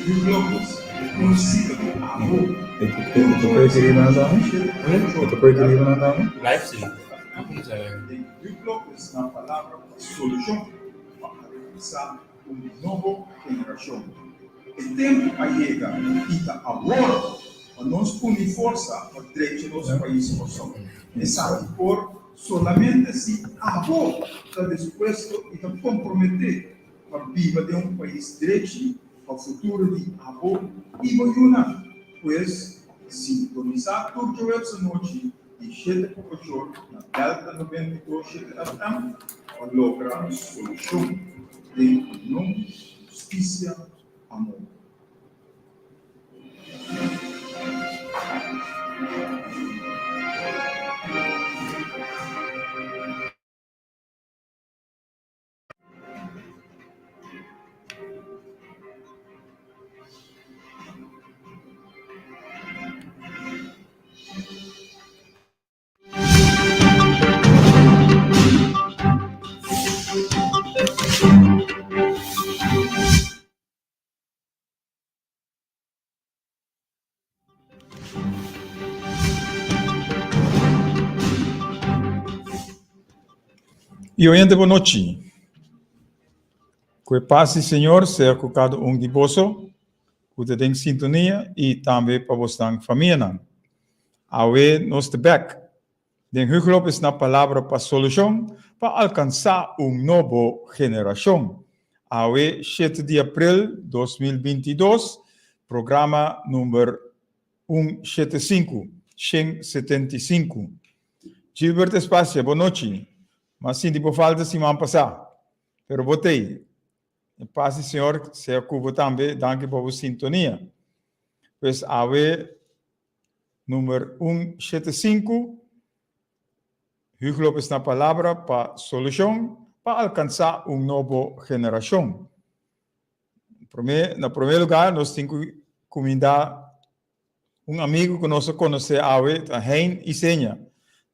Huub Lopez, un sita ku abo Den Huub Lopez na palabra pa solushon pa alkansá un nobo generashon. E tempu a yega i ta awor pa nos uni forsa pa drecha nos pais Kòrsou. Esaki por solamente si abo ta dispuesto i ta komprometé pa biba den un pais drechi pa futuro di abo i bo yunan. Pues, sintonisá tur djoweps anochi di shete pa ocho na Delta 92 shete FM pa logra solushon den union, hustisia, amor. Y oyente bon nochi. Cu e paz di Señor sea cu cada un di boso cu ta den sintonia y tambe pa bosnan famianan. Awe nos ta bek den Hugo Lopez na Palabra pa Solucion pa alcansa un nobo generacion. Awe shete di april 2022, programa number un shete sinku, 175. Gilbert Espacia, bon nochi. M'a sinti bo falta siman pasá, pero bo t'ei. E pas di Señor sea ku bo tambe. Danki pa bo sintonia. Pues awe number un shete sinku, Hugo Lopez na palabra pa solushon pa alkansá un nobo generashon. Promé, na promé lugá nos tin ku kumindá Un amigu ku nos a konosé awe ta Hein Isenia.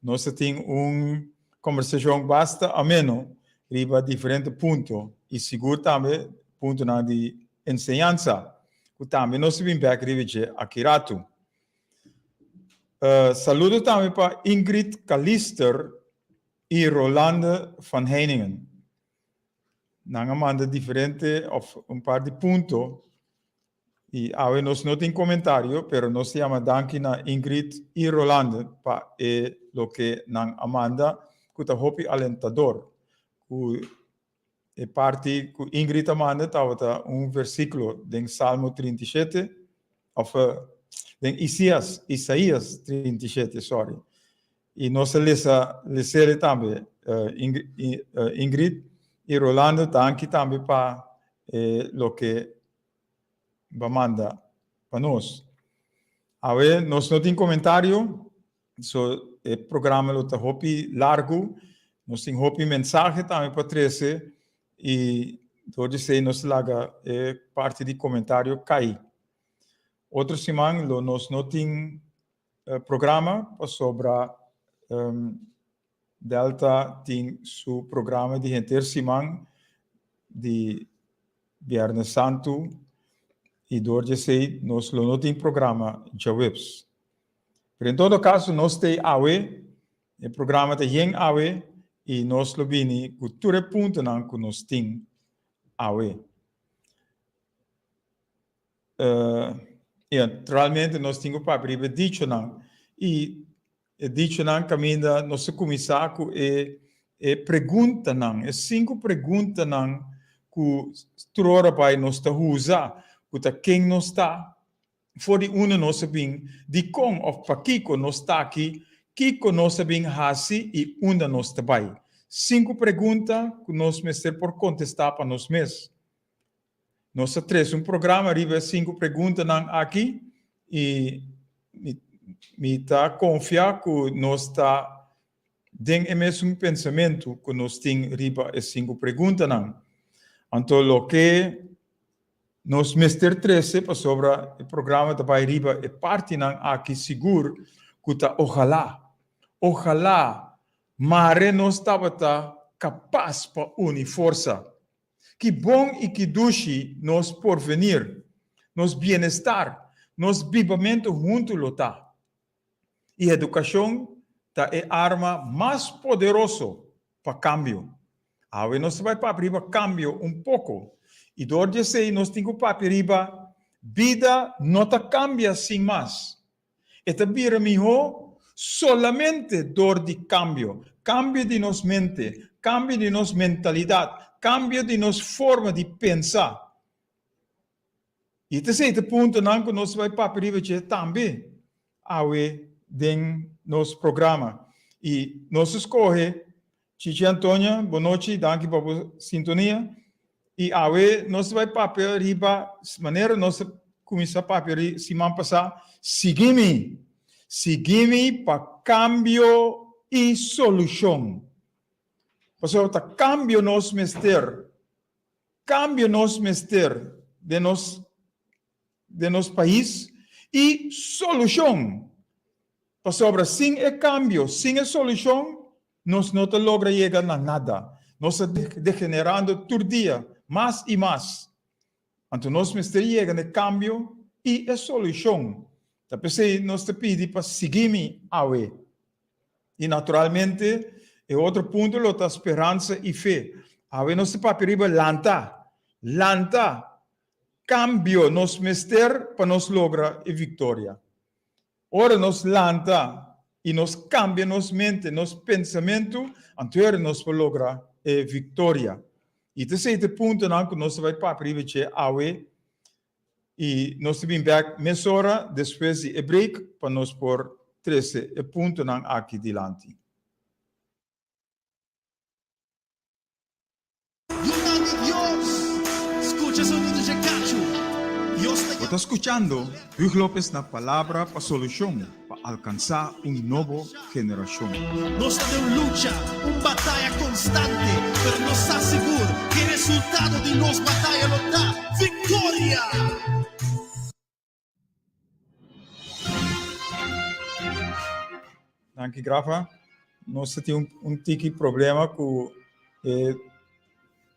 Nos a tin un kombersashon basta ameno riba diferente punto i sigur tambe puntonan di enseñansa ku tambe nos a bin bèk riba dje aki ratu. Saludo tambe pa Ingrid Calister i Rolande van Heiningen. Nan a manda diferente òf un par di punto I awe nos no tin komentario, pero nos ta yama danki na Ingrid i Rolande pa e loke nan a manda ku ta hopi alentador. Ku e parti ku Ingrid a manda tabata un versíkulo den Salmo 37, òf den Isias, Isaías 37, sorry. I nos a lesa les'e tambe, Ingrid i Rolando, danki tambe pa e loke ba manda pa nos. Awe nos no tin komentario, so e programa lo ta hopi largu, nos tin hopi mensahe tambe pa trese i dor di esei nos laga e parti di komentario kai. Otro siman lo nos no tin programa pasobra Delta tin su programa di henter siman di Biernes Santu i dor di esei nos lo no tin programa djaweps. Pero en todo kaso nos t'ei awe, e programa ta yen awe i nos lo bini ku tur e puntonan ku nos tin awe. I naturalmente nos tin ku papia riba e dichonan i e dichonan kaminda nos ta kuminsá ku e e preguntanan, e sinku preguntanan ku tur ora bai nos ta usa, ku ta ken nos ta, for di unda nos a bin, dikon òf pakiko nos ta aki, kiko nos a bin hasi i unda nos ta bai. Sinku pregunta ku nos mester por kontestá pa nos mes. Nos a trese un programa riba e sinku preguntanan aki i mi ta konfia ku nos ta den e mesun pensamentu ku nos tin riba e sinku preguntanan. Anto loke nos mester trese pasobra e programa ta bai riba e partinan aki sigur ku ta ojalá, ojalá mare nos tabata kapas pa uni forsa. Ki bon i ki dushi nos porvenir! nos bienestar, nos bibamentu huntu lo ta. I edukashon ta e arma mas poderoso pa kambio. Awe nos ta bai papia riba kambio un poko. I dor di esei nos tin ku papia riba bida no ta kambia sin mas. E ta bira mihó solamente dor di kambio, kambio di nos mente, kambio di nos mentalidat, kambio di nos forma di pensa. I ta esei ta puntonan ku nos bai papia riba dje tambe awe den nos programa. I nos a skohe Chichi Antonia, bonochi, danki pa bo sintonia. I awe nos ta bai papia riba manera nos a kuminsá papia ri siman pasá, sigui mi, sigui mi pa kambio i solushon. Pasobra ta kambio nos mester. Kambio nos mester den nos den nos pais i solushon. Pasobra sin e kambio, sin e solushon, nos no ta logra yega na nada. Nos ta degenerando tur dia mas i mas. Anto nos mester yega na e kambio i e solushon. Ta p'esei nos ta pidi pa sigui mi awe. I naturalmente e otro punto lo ta speransa i fe. Awe nos ta papia riba lanta. Lanta! Kambio nos mester pa nos logra e viktoria. Ora nos lanta i nos kambia nos mente, nos pensamentu, anto nos por logra e viktoria. I ta esei ta e puntonan ku nos ta bai papia riba dje awe. I nos ta bin bek mesora despues di e break pa nos por trese e puntonan aki dilanti. Yunan di Dios, skucha sonido dje kachu. Dios ta Bo ta skuchando Huug Lopez na Palabra pa Solushon pa alkansá un nobo generashon. Nos ta den un lucha, un bataya konstante, pero nos sa sigur ku e resultado di nos bataya lo ta viktoria! Danki Grafa. Nos ta tin un tiki problema ku e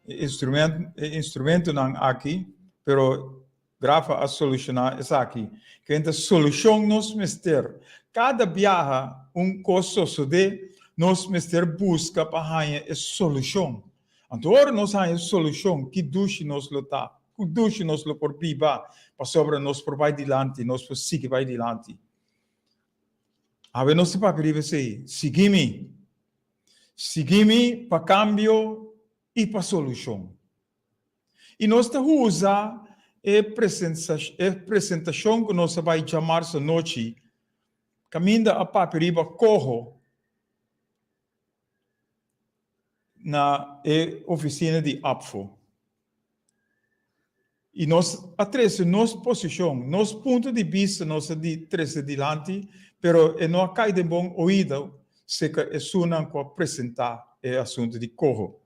instrument e instrumentonan aki, pero Grafa a solushoná esaki. Kende solushon nos mester? Kada biaha un kos sosodé, nos mester buska pa haña e solushon. Anto ora nos haña e solushon, ki dushi nos lo ta, ku dushi nos lo por biba, pasobra nos por bai dilanti, nos por sigui bai dilanti. Awe nos ta papia riba esei, sigui mi. Sigui mi pa kambio i pa solushon. I nos ta usa e e presentashon ku nos a bai djamarsa anochi, kaminda a papia riba koho na e ofisina di APFO. I nos a trese nos posishon, nos punto di bista nos a di trese dilanti, pero e no a kai den bon oido serka esunnan ku a presentá e asuntu di koho.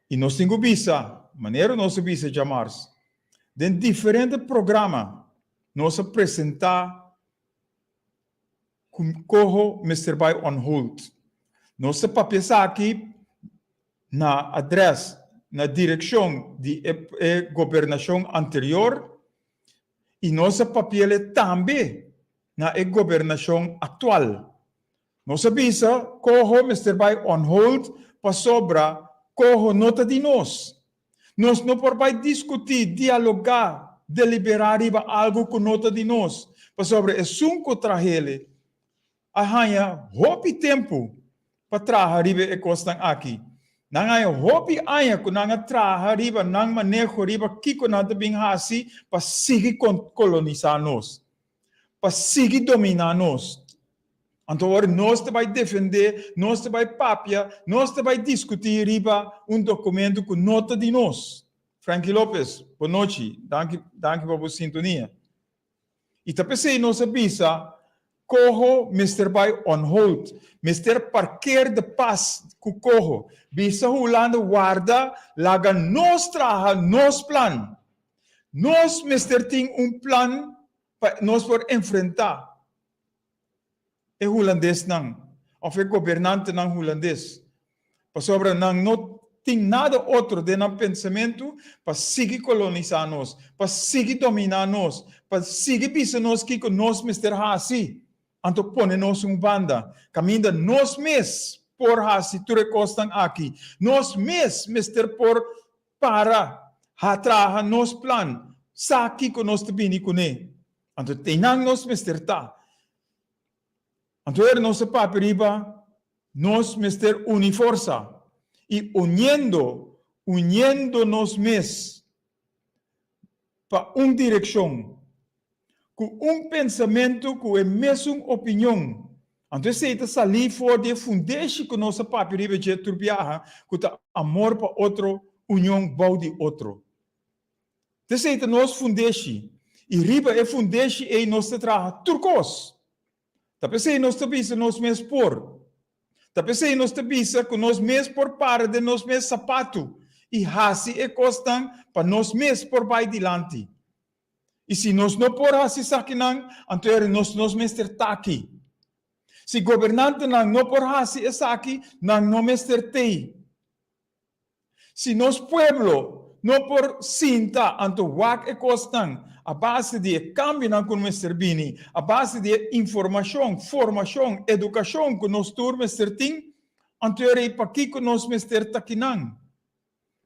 I nos tin ku bisa, manera nos a bisa djamars, den diferente programa nos a presentá ku koho mester bai on hold. Nos ta papia esaki na adrès, na direkshon di e gobernashon anterior i nos a papi'el tambe na e gobernashon aktual. Nos a bisa coho mester bai on hold pasobra coho no ta di nos. Nos no por bai discuti, dialoga, delibera riba algo cu no ta di nos pasobra esun cu trahele a haña hopi tempo pa traha riba e cosnan aki. Nan haña hopi aña cu nan a traha riba nan maneho riba kico nan ta bin haci pa sigui colonisa nos. pa sigui dominá nos. Anto ora nos ta bai defendé, nos ta bai papia, nos ta bai diskutí riba un dokumento ku no ta di nos. Frankie Lopez, bon nochi. Danki, danki pa bo sintonia. I ta p'esei nos a bisa, Koho mester bai on hold. Mester parkeer de pas ku Koho. Bisa Hulanda warda, laga nos traha nos plan. Nos mester tin un plan pa nos por enfrentá e hulandesnan òf e gobernantenan hulandes, pasobra nan no tin nada otro den nan pensamentu pa sigui kolonisá nos, pa sigui dominá nos, pa sigui bisa nos kiko nos mester hasi, anto pone nos un banda, kaminda nos mes por hasi tur e kosnan aki. Nos mes mester por para, ha traha nos plan, sa kiko nos ta bini kuné. Anto teinan nos mester ta. Anto ora nos ta papia riba nos mester uni forsa i uniendo, uniendo nos mes pa un direkshon, ku un pensamentu, ku e mesun opinion. Anto esei ta salí for di e fundeshi ku nos a papia riba dje tur biaha, ku ta amor pa otro, union bou di otro. T'esei ta nos fundeshi, i riba e fundeshi ei nos ta traha tur kos. Ta p'esei nos ta bisa nos mes por. Ta p'esei nos ta bisa ku nos mes por para den nos mes sapatu i hasi e kosnan pa nos mes por bai dilanti. I si nos no por hasi esakinan, anto eri nos nos mester t'aki. Si gobernantenan no por hasi esaki, nan no mester t'ei. Si nos pueblo no por sinta anto wak e kosnan a base di e kambionan ku mester bini, a base di e informashon, formashon, edukashon ku nos tur mester tin, anto e rei pakiko nos mester ta kinan?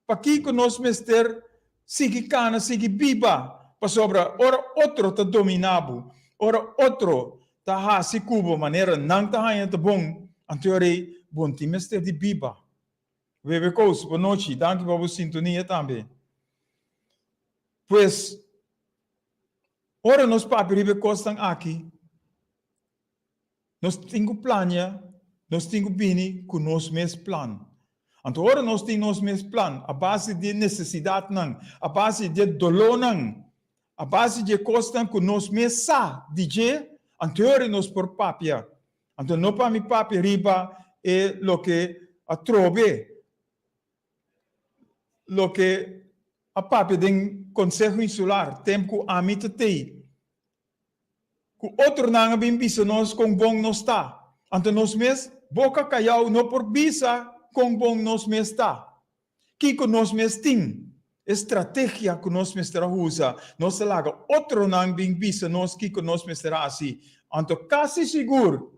Pakiko nos mester sigui kana, sigui biba? Pasobra ora otro ta dominá bo, ora otro ta hasi ku bo manera nan ta haña ta bon, anto e rei bo no tin mester di biba. Bebe Kous, bon nochi. Danki pa bo sintonia tambe. Pues, ora nos papia riba e kosnan aki, nos tin ku plania, nos tin ku bini ku nos mes plan. Anto ora nos tin nos mes plan a base di e nesesidatnan, a base di e dolónan, a base di e kosnan ku nos mes sa di dje, anto ora nos por papia. Anto no pa mi papia riba e loke atrobe, loke a papia den Konseho Insular tempu ku ami ta tei, ku otronan a bin bisa nos kon bon nos ta. Anto nos mes boka kayau no por bisa kon bon nos mes ta. Kiko nos mes tin? E strategia ku nos mester a usa, nos ta laga otronan bin bisa nos kiko nos mester hasi. Anto kasi sigur,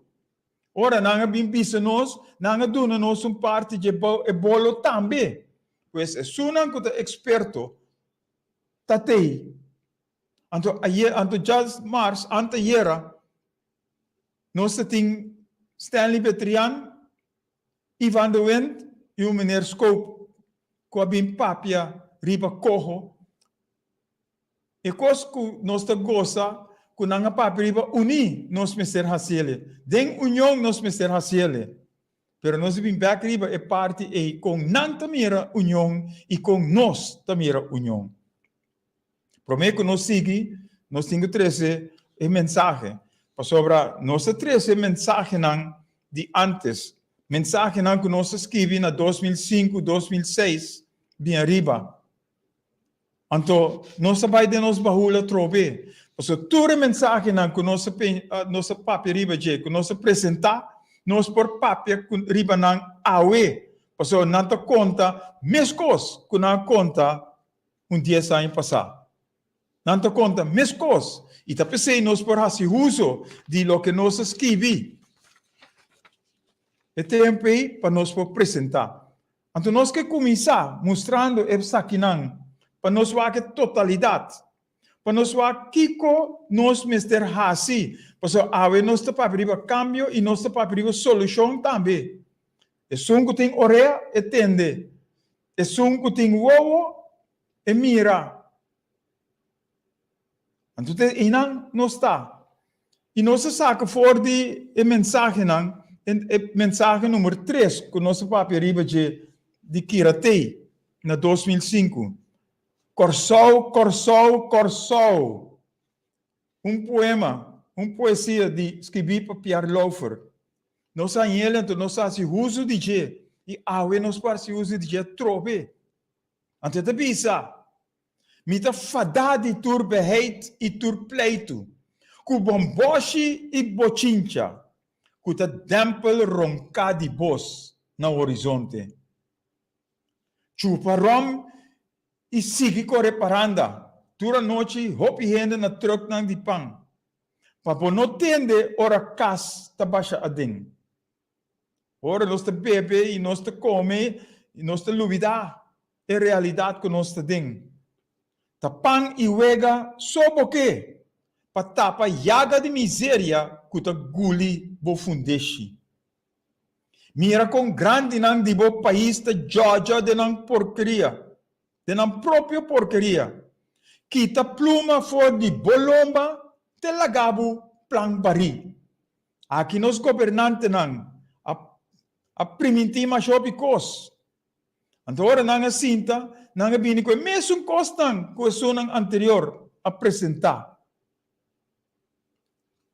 ora nan a bin bisa nos, nan a duna nos un parti dje e bolo tambe. Pues esunnan ku ta eksperto ta tei. Anto ayer, anto djas mars, antayera, nos ta tin Stanley Betrian, Ivan de Wind i un meneer Scope ku a bin papia riba koho. E kos ku nos ta gosa ku nan a papia riba uní nos mester hasiele. Den union nos mester hasiele. Pero nos a bin bek riba e parti ei kon nan ta mira union i kon nos ta mira union. Promé ku nos sigui, nos tin ku trese e mensahe, pasobra nos ta trese mensahenan di ántes, mensahenan ku nos a skibi na 2005, 2006 bin ariba. Anto nos a bai den nos bahul atrobe, pasobra tur e mensahenan ku nos a nos a papia riba dje, ku nos a presentá, nos por papia riba nan awe, pasobra nan ta konta meskos ku nan a konta un dies aña pasá. Nan ta konta meskos i ta p'esei nos por hasi uso di loke nos a skibi e tempu ei pa nos por presentá. Anto nos ke kuminsá mustrando esakinan pa nos wak e totalidat, pa nos wak kiko nos mester hasi, pasobra awe nos ta papia riba kambio i nos ta papia riba solushon tambe. Esun ku tin orea e tende, Esun ku tin wowo, e mira. Anto te einan nos ta. I nos a saka for di e mensahenan, e mensahe number tres ku nos a papia riba dje di Kiratei na 2005. Kòrsou, Kòrsou, Kòrsou! Un poema, un poesia di skibí pa Pierre Lauffer. Nos a hañ'el anto nos a hasi uso di dje i awe nos por hasi uso di dje atrobe. Anto e ta bisa, Mi ta fadá di tur beheit i tur pleitu, ku bòmbòshi i bochincha, ku ta dèmpel ronká di bos na horizonte. Chupa ròm i sigui kore paranda. Tur anochi hopi hende na trùknan di pan. Pa bo no tende ora kas ta basha aden. Ora nos ta bebe i nos ta kome i nos ta lubidá e realidat ku nos ta den. Ta pan i wega so bo ke pa tapa yaga di miseria ku ta guli bo fundeshi. Mira kon grandinan di bo pais ta djòdjò den nan porkeria, den nan propio porkeria. Kita pluma for di bo lomba te laga bo plan barí. Aki nos gobernantenan a a primintí masha hopi kos. Anto ora nan a sinta, nan a bini ku e mesun kosnan ku esunnan anterior a presentá.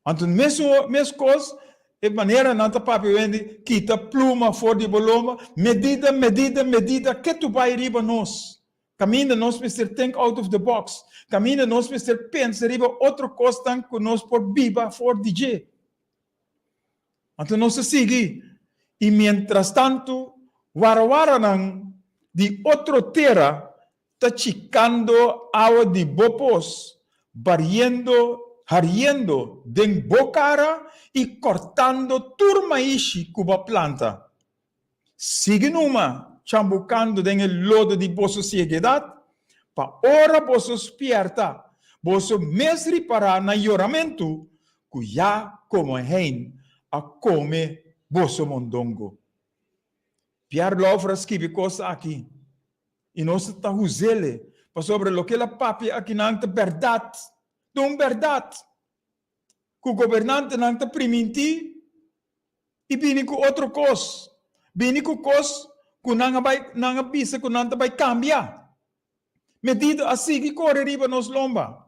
Anto mesun mes kos, e manera nan ta papia wende, kita pluma for di bo lomba, medida, medida, medida, ke tu bai riba nos? Kaminda nos mester think out of the box, kaminda nos mester pensa riba otro kosnan ku nos por biba for di dje. Anto nos a sigui, i mientrastantu warawaranan di otro tera ta chikando awa di bo pos, bariendo, hariendo den bo kara i kòrtando tur maishi ku bo a planta. Sigui numa chambukando den e lodo di boso sieguedat, pa ora boso spierta, boso mes ripará na yoramentu ku ya komo hein a kome boso mondongo. Pierre Lauffer a skibi kos aki, i nos ta huz'ele, pasobra loke el a papia akinan ta bèrdat, ta un bèrdat ku gobernantenan ta primintí i bini ku otro kos, bini ku kos ku nan a bai, nan a bisa ku nan ta bai kambia. Medida a sigui kore riba nos lomba.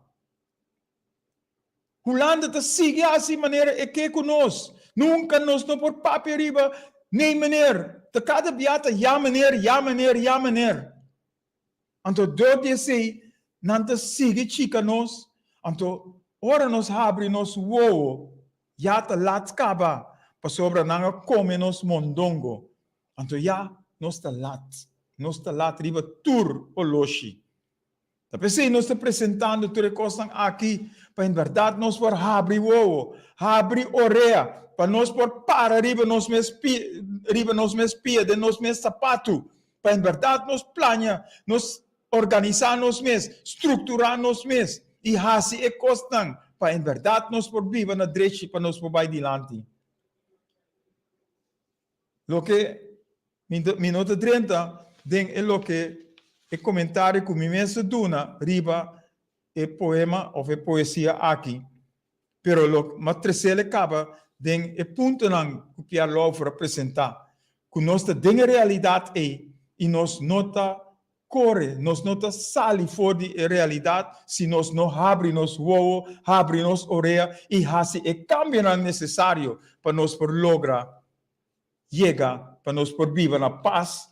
Hulanda ta sigui hasi manera e ke ku nos. Nunka nos no por papia riba, nee meneer, ta kada bia ta ja meneer, ja meneer, ja meneer. Anto dor di esei nan ta sigui chika nos, anto ora nos habri nos wowo ya ta lat kaba pasobra nan a kome nos mondongo, anto ya nos ta lat, nos ta lat riba tur oloshi. Ta p'esei nos ta presentando tur e kosnan aki pa en bèrdat nos por habri wowo, habri orea, pa nos por para riba nos mes pia, riba nos mes pia, den nos mes sapatu, pa en bèrdat nos plania, nos organisá nos mes, strukturá nos mes i hasi e kosnan pa en bèrdat nos por biba na drechi, pa nos por bai dilanti. Loke mi ta, mi no ta drenta den e loke e komentario ku mi mes a duna riba e poema òf e poesia aki, pero lo m'a tresel e kaba den e puntonan ku Pierre Lauffer a presentá, ku nos ta den e realidat ei i nos no ta Kore, nos no ta sali for di e realidat si nos no habri nos wowo, habri nos orea i hasi e kambionan nesesario pa nos por logra yega pa nos por biba na pas,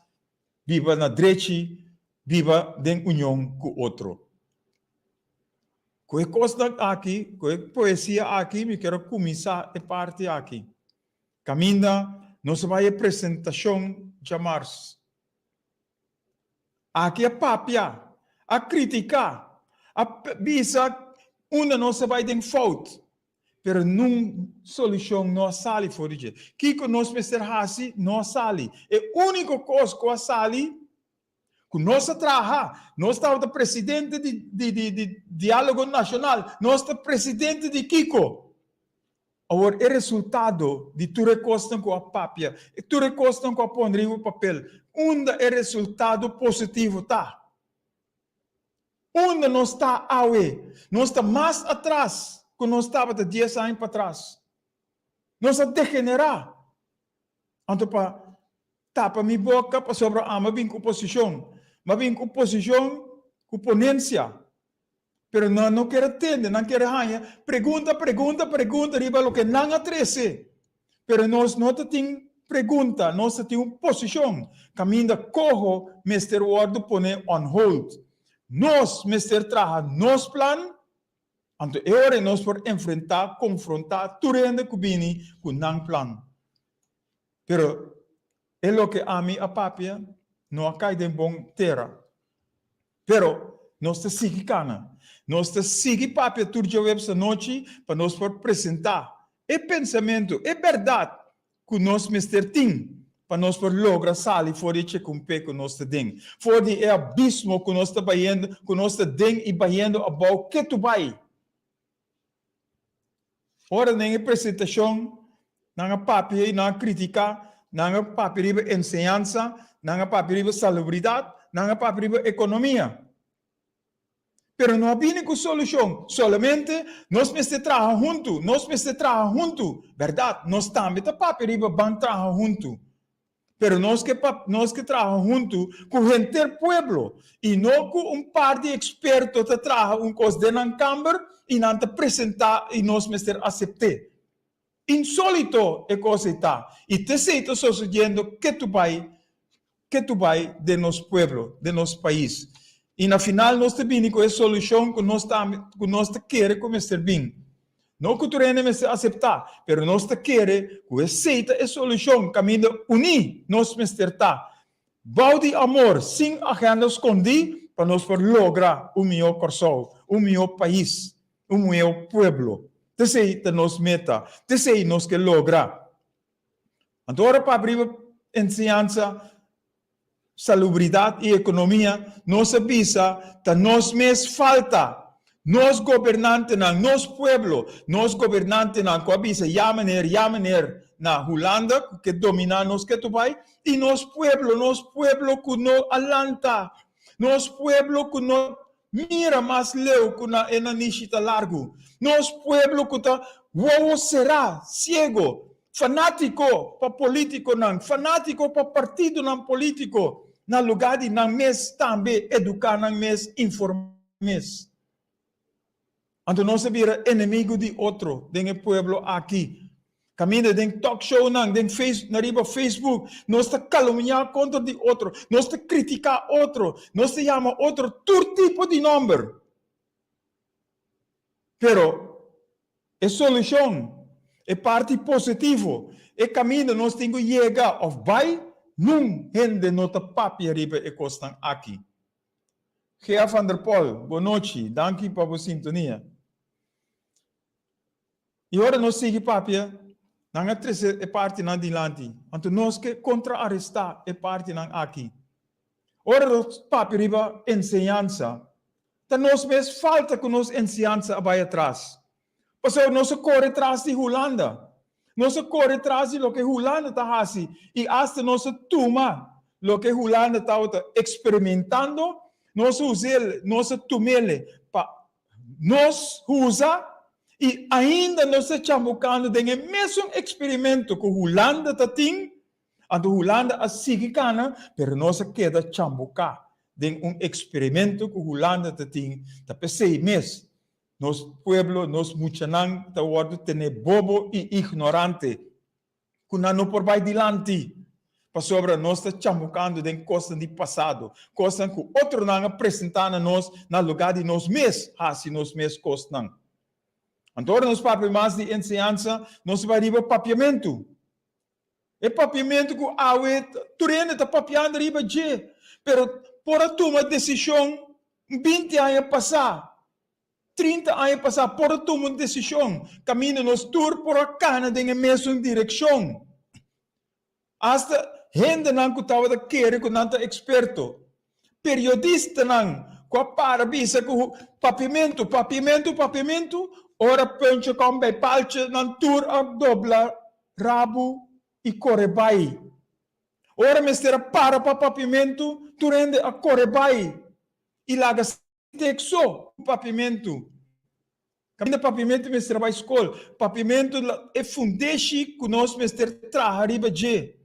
biba na drechi, biba den union ku otro. Ku e kosnan aki, ku e poesia aki mi ker a kuminsá e parti aki. Kaminda nos a bai e presentashon djamars. Aki a papia, a critica, a bisa unda nos a bay den fout, pero nun solucion no a sali for di dje. Kico nos mester haci no a sali. E unico cos cu a sali, cu nos a traha, nos tabata presidente di di di di Dialogo Nacional, nos ta presidente di kico? Awor e resultado di tur e kosnan ku a papia, tur e kosnan ku a pone riba papel, unda e resultado positivo ta? Unda nos ta awe? Nos ta mas atras ku nos tabata dies aña patras. Nos a degenerá. Anto pa tapa mi boka pasobra ami a bin ku posishon. Mi a bin ku posishon ku ponensia. Pero nan no kier a tende, nan kier a haña pregunta, pregunta, pregunta riba loke nan a trese. Pero nos no ta tin pregunta, nos ta tin un posishon kaminda koho mester wòrdu pone on hold. Nos mester traha nos plan, anto e ora nos por enfrentá, konfrontá tur hende ku bini ku nan plan. Pero e loke ami a papia. no a kai den bon tera. Pero nos ta sigui kana. Nos ta sigui papia tur djaweps anochi pa nos por presentá e pensamentu, e bèrdat ku nos mester tin pa nos por logra sali for di e chekumpé ku nos ta den, for di e abismo ku nos ta bayendo, ku nos ta den i bayendo abou ketu bai. Ora den e presentashon nan a papia i nan a kritiká, nan a papia riba enseñansa, nan a papia riba salubridat, nan a papia riba ekonomia. Pero no a bini ku solushon, solamente nos mester traha huntu, nos mester traha huntu. Bèrdat, nos tambe ta papia riba ban traha huntu. Pero nos ke pa nos ke traha huntu ku henter pueblo i no ku un par di eksperto ta traha un kos den nan kamber i nan ta presentá i nos mester asept'é. Insólito e kos ei ta i t'esei ta sosodiendo ketu bai ketu bai den nos pueblo, den nos pais. I na final nos ta bini ku e solushon ku nos ta ku nos ta kere ku mester bin. No ku tur hende mester aseptá, pero nos ta kere ku esei ta e solushon kaminda uní nos mester ta, bou di amor, sin agenda skondí, pa nos por logra un mihó Kòrsou, un mihó pais, un mihó pueblo. T'esei ta nos meta, t'esei nos ke logra. Anto ora papia riba enseñansa, Salubridat i ekonomia, nos a bisa ta nos mes falta. Nos gobernantenan, nos pueblo, nos gobernantenan ku a bisa ya meneer, ya meneer na Hulanda ku ke dominá nos ketu bai, i nos pueblo, nos pueblo ku no a lanta, nos pueblo ku no mira mas leu ku na e nanishi ta largu. Nos pueblo ku ta wowo será, siego, fanátiko pa polítikonan, fanátiko pa partidonan polítiko, na lugá di nan mes tambe eduká nan mes, informá nan mes. Anto nos a bira enemigu di otro den e pueblo aki. Kaminda den talk shownan, den face, na riba Facebook, nos ta kalumniá kontra di otro, nos ta kritiká otro, nos ta yama otro tur tipo di nòmber. Pero e solushon, e parti positivo, e kaminda nos tin ku yega òf bai, nun hende no ta papia riba e kosnan aki. Gea van der Pol, bonochi, danki pa bo sintonia. I ora nos sigui papia, nan a trese e partinan dilanti, anto nos ke kontraarestá e partinan aki. Ora nos papia riba enseñansa, ta nos mes falta ku nos enseñansa a bai atras. Pasobra nos a kore tras di Hulanda. Nos a kore tras di loke Hulanda ta hasi i asta nos a tuma loke Hulanda tabata eksperimentando, nos a us'el, nos a tum'el pa Nos usa y ainda nos ta chambukando den e mesun experimento cu Hulanda ta tin, anto Hulanda a sigui cana, pero nos a keda chambuca den un experimento cu Hulanda ta tin, ta pesey mes nos pueblo, nos muchanan ta wordo tene bobo y ignorante. ku nan no por bai dilanti, pasobra nos ta chambukando den kosnan di pasado, kosnan ku otronan a presentá na nos na lugá di nos mes hasi nos mes kosnan. Anto ora nos papia mas di enseñansa, nos ta bai riba papiamentu. E papiamentu ku awe tur hende ta papiando riba dje, pero por a tuma desishon binti aña pasá. 30 aña pasá por a tuma un desishon kaminda nos tur por a kana den e mesun direkshon. Asta hendenan ku tabata kere ku nan ta eksperto, periodistanan ku a para bisa ku papiamentu, papiamentu, papiamentu, ora puntje kom bij paaltje nan tur a dobla rabu i kore bai. Ora mester a para pa papiamentu, tur hende a kore bai i laga Tekso ku papiamentu. Kaminda papiamentu mester a bai skol. Papiamentu e fundeshi ku nos mester traha riba dje.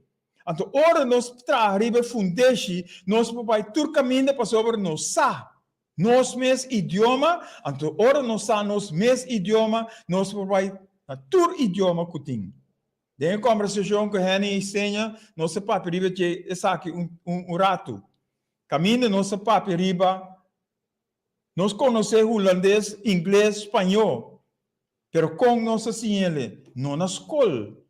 Anto ora nos traha riba e fundeshi, nos por bai tur kaminda pasobra nos sa nos mes idioma. Anto ora nos sa nos mes idioma, nos por bai na tur idioma ku tin. Den e kòmbersashon ku Henny i Seña, nos a papia riba dje esaki un un ratu. Kaminda nos a papia riba, nos konosé hulandes, ingles, spañó, pero kon nos a siñ'ele? No na skol.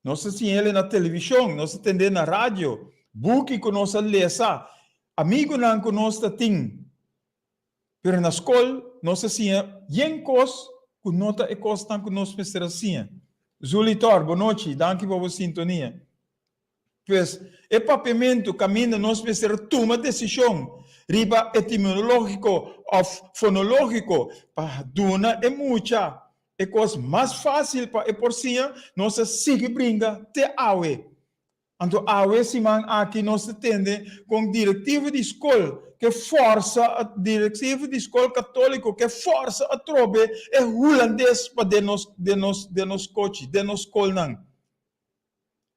Nos a siñ'ele na televishon, nos a tend'é na radio. Buki ku nos a lesa, amigunan ku nos ta tin. Pero na skol nos a siña yen kos ku no ta e kosnan ku nos mester a siña. Zulitor, bonochi, danki pa bo sintonia. Pues, e papiamentu kaminda nos mester a tuma desishon riba etimológiko òf fonológiko pa duna e mucha e kos mas fásil pa e por siña, nos a sigui bringa te awe. Anto awe siman aki nos ta tende kon direktivo di skol ke fòrsa, direktivo di skol katóliko ke fòrsa atrobe e hulandes pa den nos den nos den nos kochi, den nos skolnan.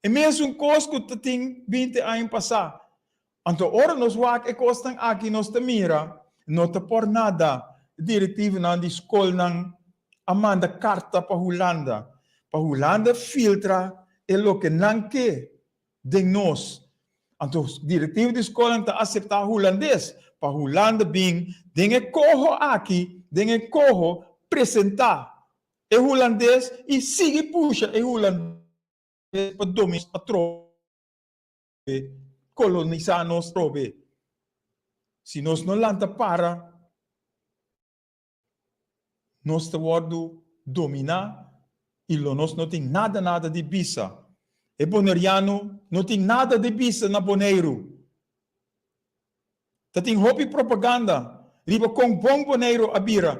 E mesun kos ku ta tin binti aña pasá. Anto ora nos wak e kosnan aki nos ta mira no ta por nada direktivonan di skolnan a manda karta pa Hulanda pa Hulanda filtra e loke nan ke den nos. Anto direktivo di skolnan ta aseptá hulandes pa Hulanda bin den e koho aki den e koho presentá e hulandes i sigui pusha e hulandes pa dominá atrobe. Kolonisá nos atrobe. Si nos no lanta para, nos ta wòrdu dominá i lo nos no tin nada nada di bisa. E boneriano no tin nada di bisa na Boneiru. Ta tin hopi propaganda riba kon bon Boneiru a bira,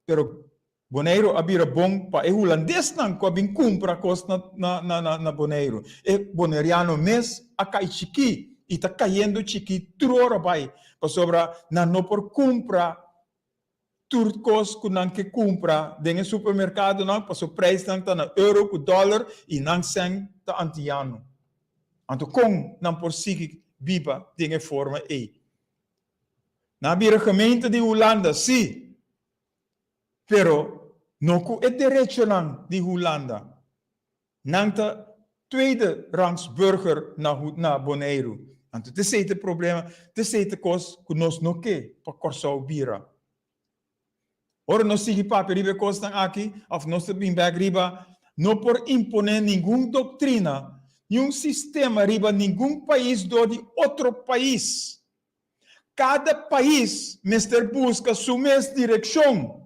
pero Boneiru a bira bon pa e hulandesnan ku a bin kumpra kos na na Boneiru. E boneriano mes a kai chikí i ta kayendo chikí tur ora bai pasobra nan no por kumpra tur kos ku nan ke kumpra den e supermerkadonan pasobra preisnan ta na euro ku dòler i nan sèn ta antiano. Anto kon nan por sigui biba den e forma ei? Nan a bira gemeente di Hulanda, sí, Pero no ku e derechonan di Hulanda. Nan ta tweede rangs burger na na Boneiru. Anto t'esei ta e problema, t'esei ta kos ku nos no ke pa Kòrsou bira. Ora nos sigui papia riba e kosnan aki òf nos ta bin bèk riba, no por imponé ningun doktrina, niun sistema riba ningun pais dor di otro pais. Kada pais mester buska su mes direkshon.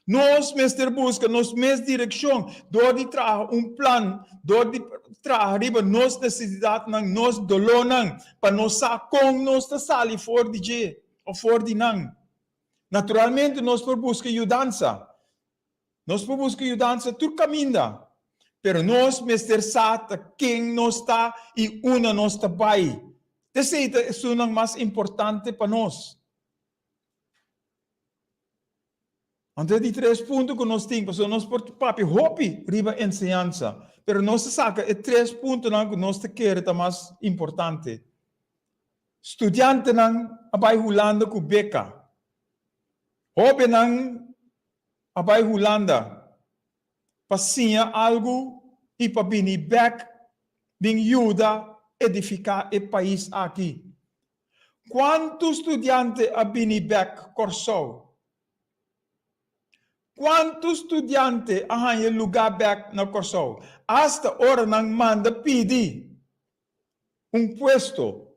Nos mester buska nos mes direkshon dor di traha un plan, dor di traha riba nos nesesidatnan, nos dolónan, pa nos sa kon nos ta sali for di dje òf for di nan. Naturalmente nos por buska yudansa. Nos por buska yudansa tur kaminda, pero nos mester sa ta ken nos ta i unda nos ta bai. Esei ta esunnan mas importante pa nos. Anto e di tres punto ku nos tin, pasobra nos por papia hopi riba enseñansa, pero nos ta saka e tres puntonan ku nos ta kere ta mas importante. Studiantenan a bai Hulanda ku beka. Hóbennan a bai Hulanda pa siña algu i pa bini bek bin yuda edifiká e pais aki. Kuantu studiante a bini bek Kòrsou? Kuantu studiante a haña lugá bek na Kòrsou? Asta ora nan manda pidi un puesto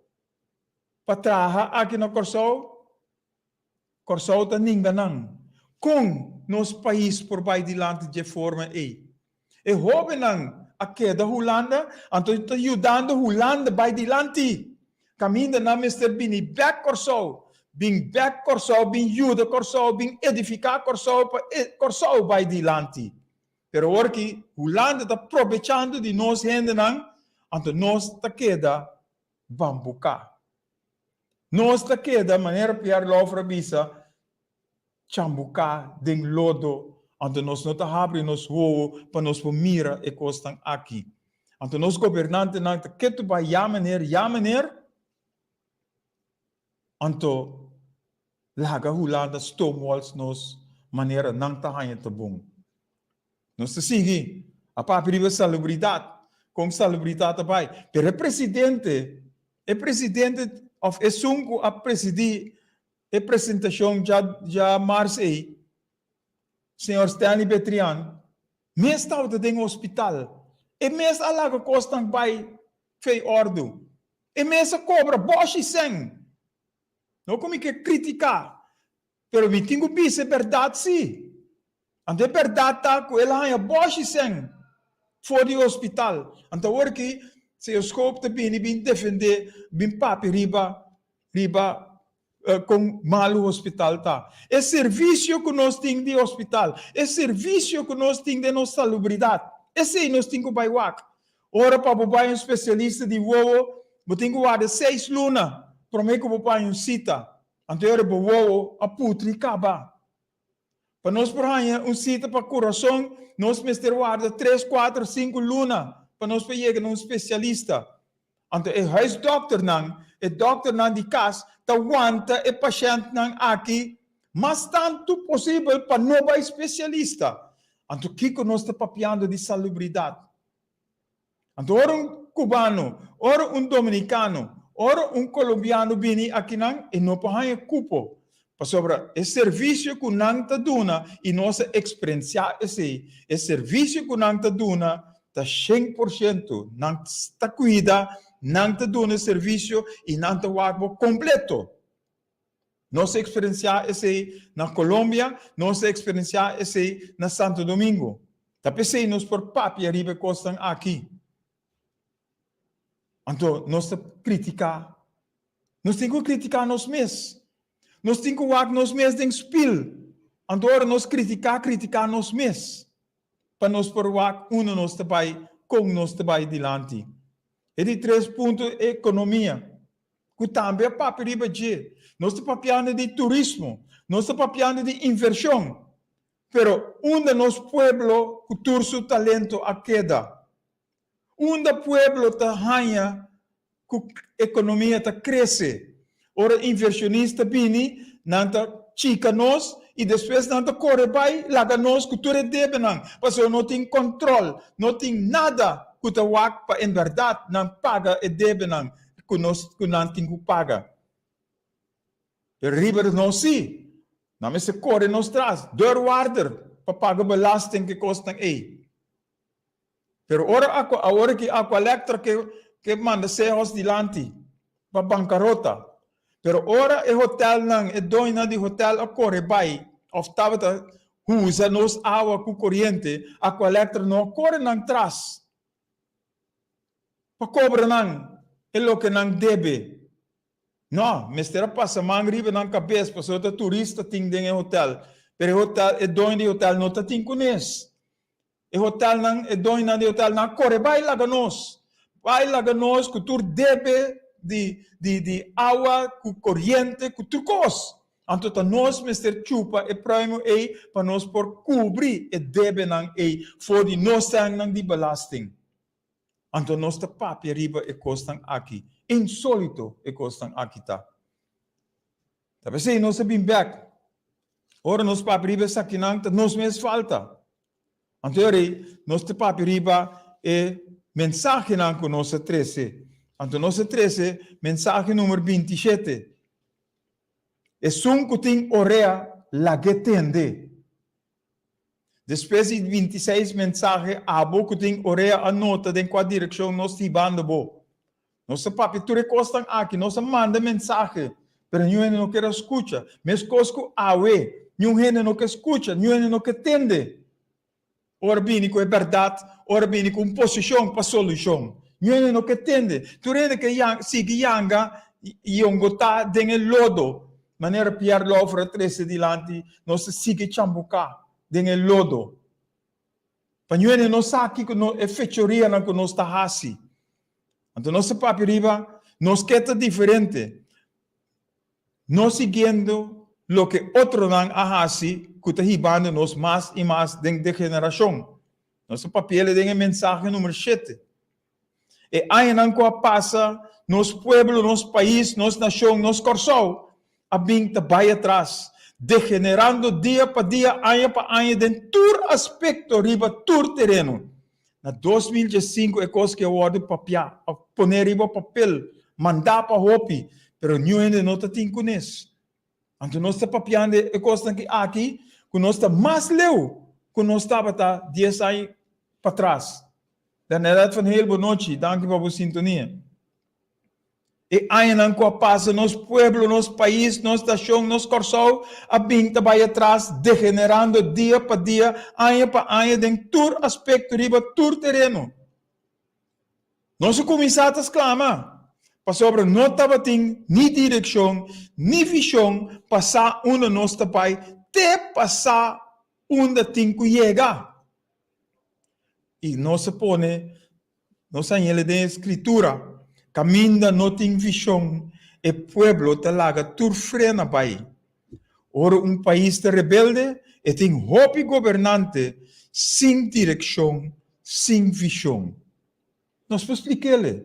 pa traha aki na Kòrsou, Kòrsou ta ninga nan. Kon nos pais por bai dilanti dje forma ei? E hóbennan a keda Hulanda, anto ta yudando Hulanda bai dilanti. Kaminda nan mester bini bèk Kòrsou, bin bèk Kòrsou, bin yuda Kòrsou, bin edifiká Kòrsou pa e Kòrsou bai dilanti. Pero awor ki Hulanda ta probechando di nos hendenan, anto nos ta keda bambuká. Nos ta keda, manera Pierre Lauffer a bisa, chambuká den lodo, anto nos no ta habri nos wowo pa nos por mira e kosnan aki. Anto nos gobernantenan ta ketu bai ya meneer, ya meneer, anto laga Hulanda stoomwals nos manera nan ta haña ta bon. Nos ta sigui a papia riba salubridat, kon salubridat ta bai. Pero e presidente, e presidente of esun ku a presidí e presentashon dja dja mars ei, señor Stanley Betrian, mes tabata den hospital. E mes a laga kosnan bai fei òrdu. E mes a kobra bòshi sèn. No ku mi ke kritiká, pero mi tin ku bisa e bèrdat sí. Anto e bèrdat ta ku el a haña bòshi sèn for di hospital. Anto awor aki señor Schoop ta bini bin defendé, bin papia riba riba kon malu hospital ta. E servisio ku nos tin di hospital, e servisio ku nos tin den nos salubridat, esei nos tin ku bai wak. Ora pa bo bai un spesialista di wowo, bo tin ku warda seis luna promé ku bo por haña un sita. Anto e ora bo wowo a putri kaba. Pa nos por haña un sita pa kurason, nos mester warda tres, kuater, sinku luna pa nos por yega na un spesialista. Anto e huisdòkternan, e dòkternan di kas, ta wanta e pashèntnan aki mas tantu posibel pa no bai spesialista. Anto kiko nos ta papiando di salubridat? Anto ora un cubano, ora un dominicano, ora un colombiano bini akinan e no por haña cupo, pasobra e servicio cu nan ta duna y nos a experiencia esey, e servicio cu nan ta duna ta 100%, nan ta cuida, nan ta duna e servicio y nan ta wak bo completo. Nos a eksperensiá esei na Colombia, nos a eksperensiá esei na Santo Domingo. Ta p'esei nos por papia riba e kosnan aki. Anto nos ta kritiká. Nos tin ku kritiká nos mes. Nos tin ku wak nos mes den spil. Anto ora nos kritiká, kritiká nos mes. Pa nos por wak unda nos ta bai, kon nos ta bai dilanti. E di tres punto, ekonomia. Ku tambe a papia riba dje. Nos ta papiando di turismo, nos ta papiando di invershon, pero unda nos pueblo ku tur su talento a keda? Unda pueblo ta haña ku ekonomia ta krese? Ora invershonista bini, nan ta chika nos i despues nan ta kore bai laga nos ku tur e debenan, pasobra no tin kòntròl, no tin nada ku ta wak pa en bèrdat nan paga e debenan. ku nos ku nan tin ku paga. Pero riba di nos sí, nan mester kore nos tras, deurwaarder, pa paga belasting ku e kosnan ei. Pero ora Aqua, awor ki Aqualectra ke ke manda Sehos dilanti pa bankarota. Pero ora e hotelnan, e doñonan di hotel a kore bai òf tabata usa nos awa ku koriente, Aqualectra no a kore nan tras. Pa kobra nan e loke nan debe. No, mester a pasa man riba nan kabes pasobra ta turista tin den e hotel. Pero e hotel, e doño di hotel no ta tin kunes. E hotelnan, e doñonan di hotelnan a kore bai laga nos. Bai laga nos ku tur debe di di di awa, ku koriente, ku tur kos. Anto ta nos mester chupa e pruimo ei pa nos por kubri e debenan ei for di nos sènnan di belasting. Anto nos ta papia riba e kosnan aki. Insólito e kosnan aki ta. Ta p'esei nos a bin bèk. Ora nos papia riba esakinan ta nos mes falta. Anto e rei, nos ta papia riba e mensahenan ku nos a trese. Anto nos a trese mensahe number 27. Esun ku tin orea, lag'é tende. Despues di 26 mensahe, abo ku tin orea a nota den kua direkshon nos ta hibando bo. Nos a papia tur e kosnan aki, nos a manda mensahe, pero niun hende no ker a skucha. Meskos ku awe, niun hende no ke skucha, niun hende no ke tende. Ora bini ku e bèrdat, ora bini ku un posishon pa solushon. Niun hende no ke tende. Tur hende ke sigui yanga i yongotá den e lodo. Manera Pierre Lauffer a trese dilanti, nos ta sigui chambuká den e lodo. Pa niun hende no sa kiko no e fechorianan ku nos ta hasi. Anto nos ta papia riba nos ke ta diferente. No siguiendo loke otronan a hasi ku ta hibando nos mas i mas den degenerashon. Nos ta papi'el den e mensahe numero shete. E añanan ku a pasa, nos pueblo, nos pais, nos nashon, nos Kòrsou a bin ta bai atras, degenerando dia pa dia, aña pa aña den tur aspekto riba tur tereno. Na 2015 e kos ke a wòrdu papiá, a poné riba papel, mandá pa hopi, pero niun hende no ta tin kunes. Anto nos ta papiando e kosnan ki aki ku nos ta mas leu ku nos tabata dies aña patras. Bernadette van Heel, bonochi, danki pa bo sintonia. E añanan ku a pasa nos pueblo, nos pais, nos nashon, nos Kòrsou a bin ta bai atras degenerando dia pa dia, aña pa aña den tur aspekto riba tur tereno. Nos a kuminsá ta sklama pasobra no tabatin ni direkshon ni vishon pa sa unda nos ta bai te pa sa unda tin ku yega. I nos a pone nos a hele den e Skritura, Kaminda no tin vishon, e pueblo ta laga tur frena bai. Ora un pais ta rebelde, e tin hopi gobernante sin direkshon, sin vishon. Nos por splik'el.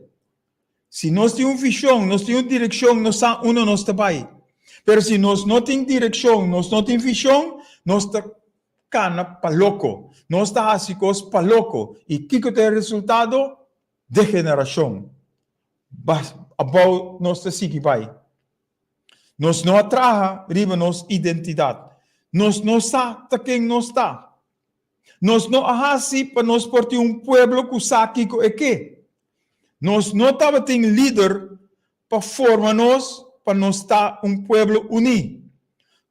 Si nos tin un vishon, nos tin un direkshon, nos sa unda nos ta bai. Pero si nos no tin direkshon, nos no tin vishon, nos ta kana pa loko. Nos ta hasi kos pa loko. I kiko ta e resultado? Degenerashon. Abou nos ta sigui bai. Nos no a traha riba nos identidat. Nos no sa ta ken nos ta. Nos no a hasi pa nos por tin un pueblo ku sa kiko e ke. Nos no tabatin lider pa forma nos pa nos ta un pueblo uní.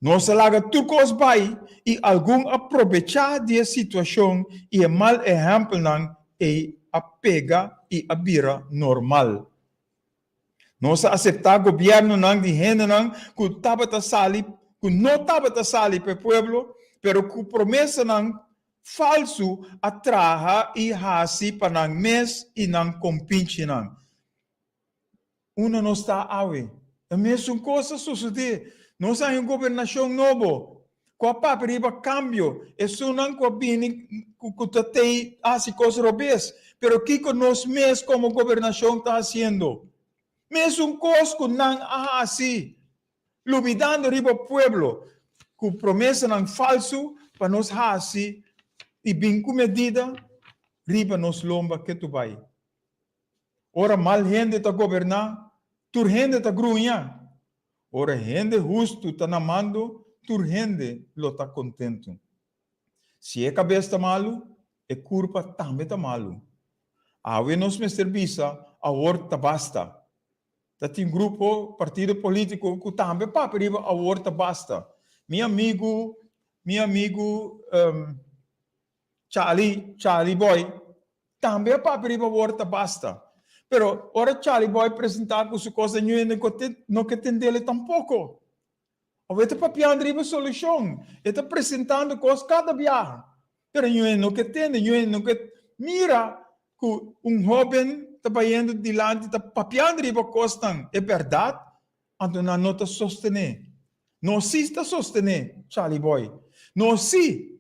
Nos a laga tur kos bai i algun a probechá di e situashon i e mal ehèmpelnan ei a pega i a bira normal. Nos a aseptá gobièrnunan di hendenan ku tabata sali ku no tabata sali pa e pueblo, pero ku promesanan falsu a traha i hasi pa nan mes i nan kompinchinan. Unda nos ta awe? E mesun kos a sosodé. Nos a haña un gobernashon nobo ku a papia riba kambio, esunnan ku a bini ku ta tei hasi kos robes. Pero kiko nos mes komo gobernashon ta hasiendo? Mesun kos ku nan a hasi, lubidando riba pueblo ku promesanan falsu pa nos hasi i bin ku medida riba nos lomba ketu bai. Ora mal hende ta goberná, tur hende ta gruña. Ora hende hustu ta na mando, tur hende lo ta kontentu. Si e kabes ta malu, e kurpa tambe ta malu. Awe nos mester bisa, awor ta basta. Ta tin grupo, partido polítiko ku tambe papia riba awor ta basta. Mi amigu, mi amigu Charlie, Charlie Boy, Tambe a papia riba wor ta basta. Pero ora Charlie Boy presenta cu su cos niun hende no ke tendele tampoco. Of e ta papiando riba solucion, e ta presentando cos cada biaha. Pero niun hende no ke tende, niun hende no ke mira cu un hoben ta bayendo dilanti ta papiando riba cosnan e berdad, anto nan no ta sostene. Nos si ta sostene Charlie Boy. Nos si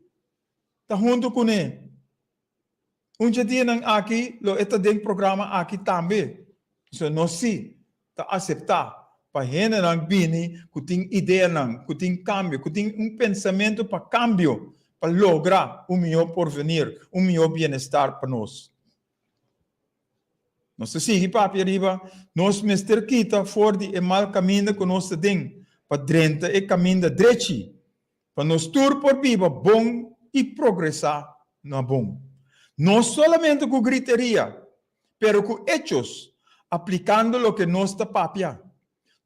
ta hunto cune. Un dje dianan aki lo e ta den programa aki tambe. So nos si ta aseptá pa hendenan bini ku tin ideanan, ku tin kambio, ku tin un pensamentu pa kambio, pa logra un mihó porvenir, un mihó bienestar pa nos. Nos ta sigui papia riba nos mester kita for di e mal kaminda ku nos ta den pa drenta e kaminda drechi. Pa nos tur por biba bon i progresá na bon. No solamente ku griteria, pero ku echos, aplikando loke nos ta papia.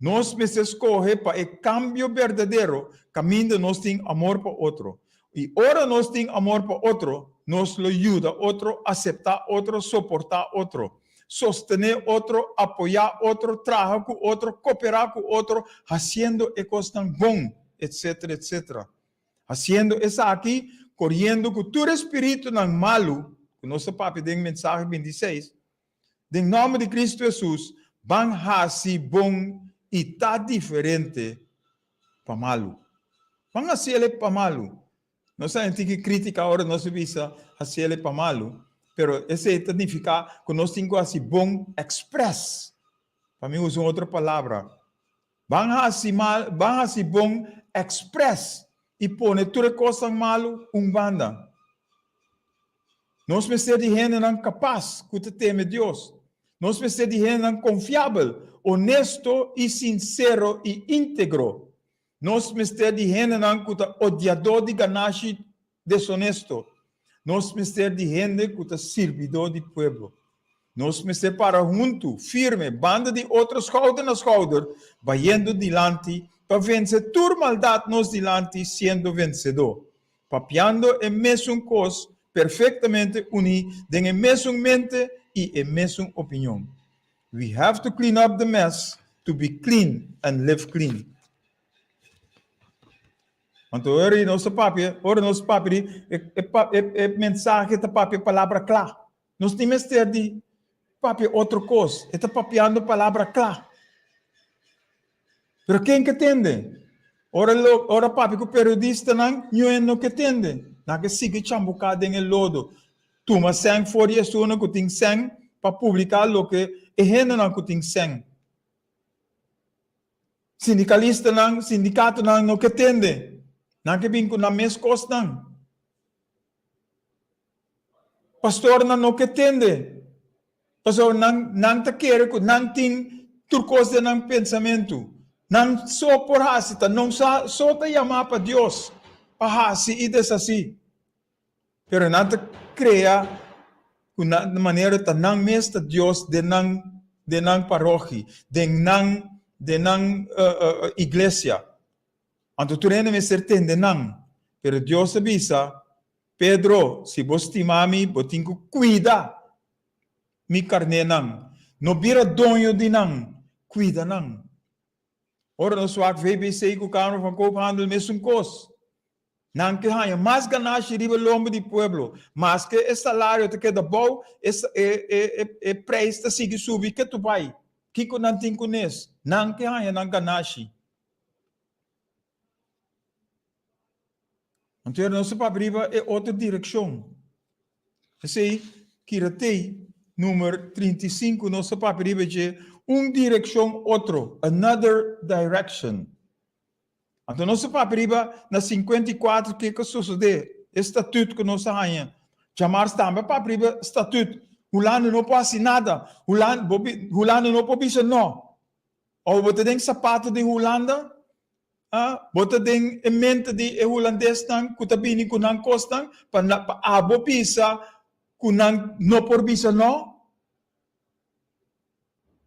Nos mester skohe pa e kambio berdadero kaminda nos tin amor pa otro. I ora nos tin amor pa otro, nos lo yuda otro, aseptá otro, soportá otro, sostené otro, apoyá otro, traha ku otro, koperá ku otro, hasiendo e kosnan bon. Etcetera, etcetera. Haciendo esaki, coriendo cu tur e spiritunan malu, cu nos ta papia den mensahe 26, den nomber di Cristo Jesus, ban haci bon y ta diferente pa malu. Ban haciele pa malu. Nos ta tin ki critica ora nos ta bisa haciele pa malu, pero esey ta nifica cu nos tin cu haci bon express. Pa mi usa un otro palabra. Ban hasi mal, ban hasi bon express i pone tur e kosnan malu un banda. Nos mester di hendenan kapas ku ta teme Dios. Nos mester di hendenan konfiabel, honesto i sinsero i íntegro. Nos mester di hendenan ku ta odiadó di ganashi deshonesto. Nos mester di hende ku ta sirbidó di pueblo. Nos mester para huntu, firme, banda di otro schouder na schouder, bayendo dilanti pa vense tur maldat nos dilanti siendo vensedó, papiando e mesun kos, perfektamente uní den e mesun mente i e mesun opinion. We have to clean up the mess to be clean and live clean. Anto ora di nos ta papia, ora nos papia di e, e, e, e mensahe ta papia palabra kla. Nos tin mester di papia otro kos. E ta papiando palabra kla. Pero ken ke tende? Ora lo, ora papia ku periodistanan, niun no ke tende. Nan ke sigui chambuká den e lodo. Tuma sèn for di esunnan ku tin sèn pa publiká loke e hendenan ku tin sèn. Sindikalistanan, sindikatonan no ke tende. Nan ke bin ku nan mes kosnan. Pastornan no ke tende. Pasobra nan nan ta kere ku nan tin tur kos den nan pensamentu. Nan so por hasi, ta nan so ta yamá pa Dios pa hasi i deshasí. Pero nan ta krea ku nan manera ta nan mes ta Dios den nan den nan parochi, den nan den nan iglesia. Anto tur hende mester tende nan. Pero Dios a bisa, Pedro, si bo stima mi, bo tin ku kuida mi karnénan. No bira doño di nan, kuida nan. Ora nos wak VBC ku Kamer van Koophandel mesun kos. Nan ke haña mas ganashi riba lomba di pueblo. Maske e salario ta keda bou, e e e prijs ta sigui subi ketu bai. Kiko nan tin kunes? Nan ke haña nan ganashi. Anto nos ta papia riba e otro direkshon. Esei kira tei number 35 nos ta papia riba dje un direkshon otro, another direction. Anto nos ta papia riba na 54 kiko a sosodé, e statut ku nos a haña. Djamars tambe a papia riba statut. Hulanda no por hasi nada. Hulanda, bo bi, Hulanda no por bisa no. Òf bo ta den sapato di Hulanda? Ah, bo ta den e mente di e hulandesnan ku ta bini ku nan kosnan pa na, pa abo bisa ku nan no por bisa no?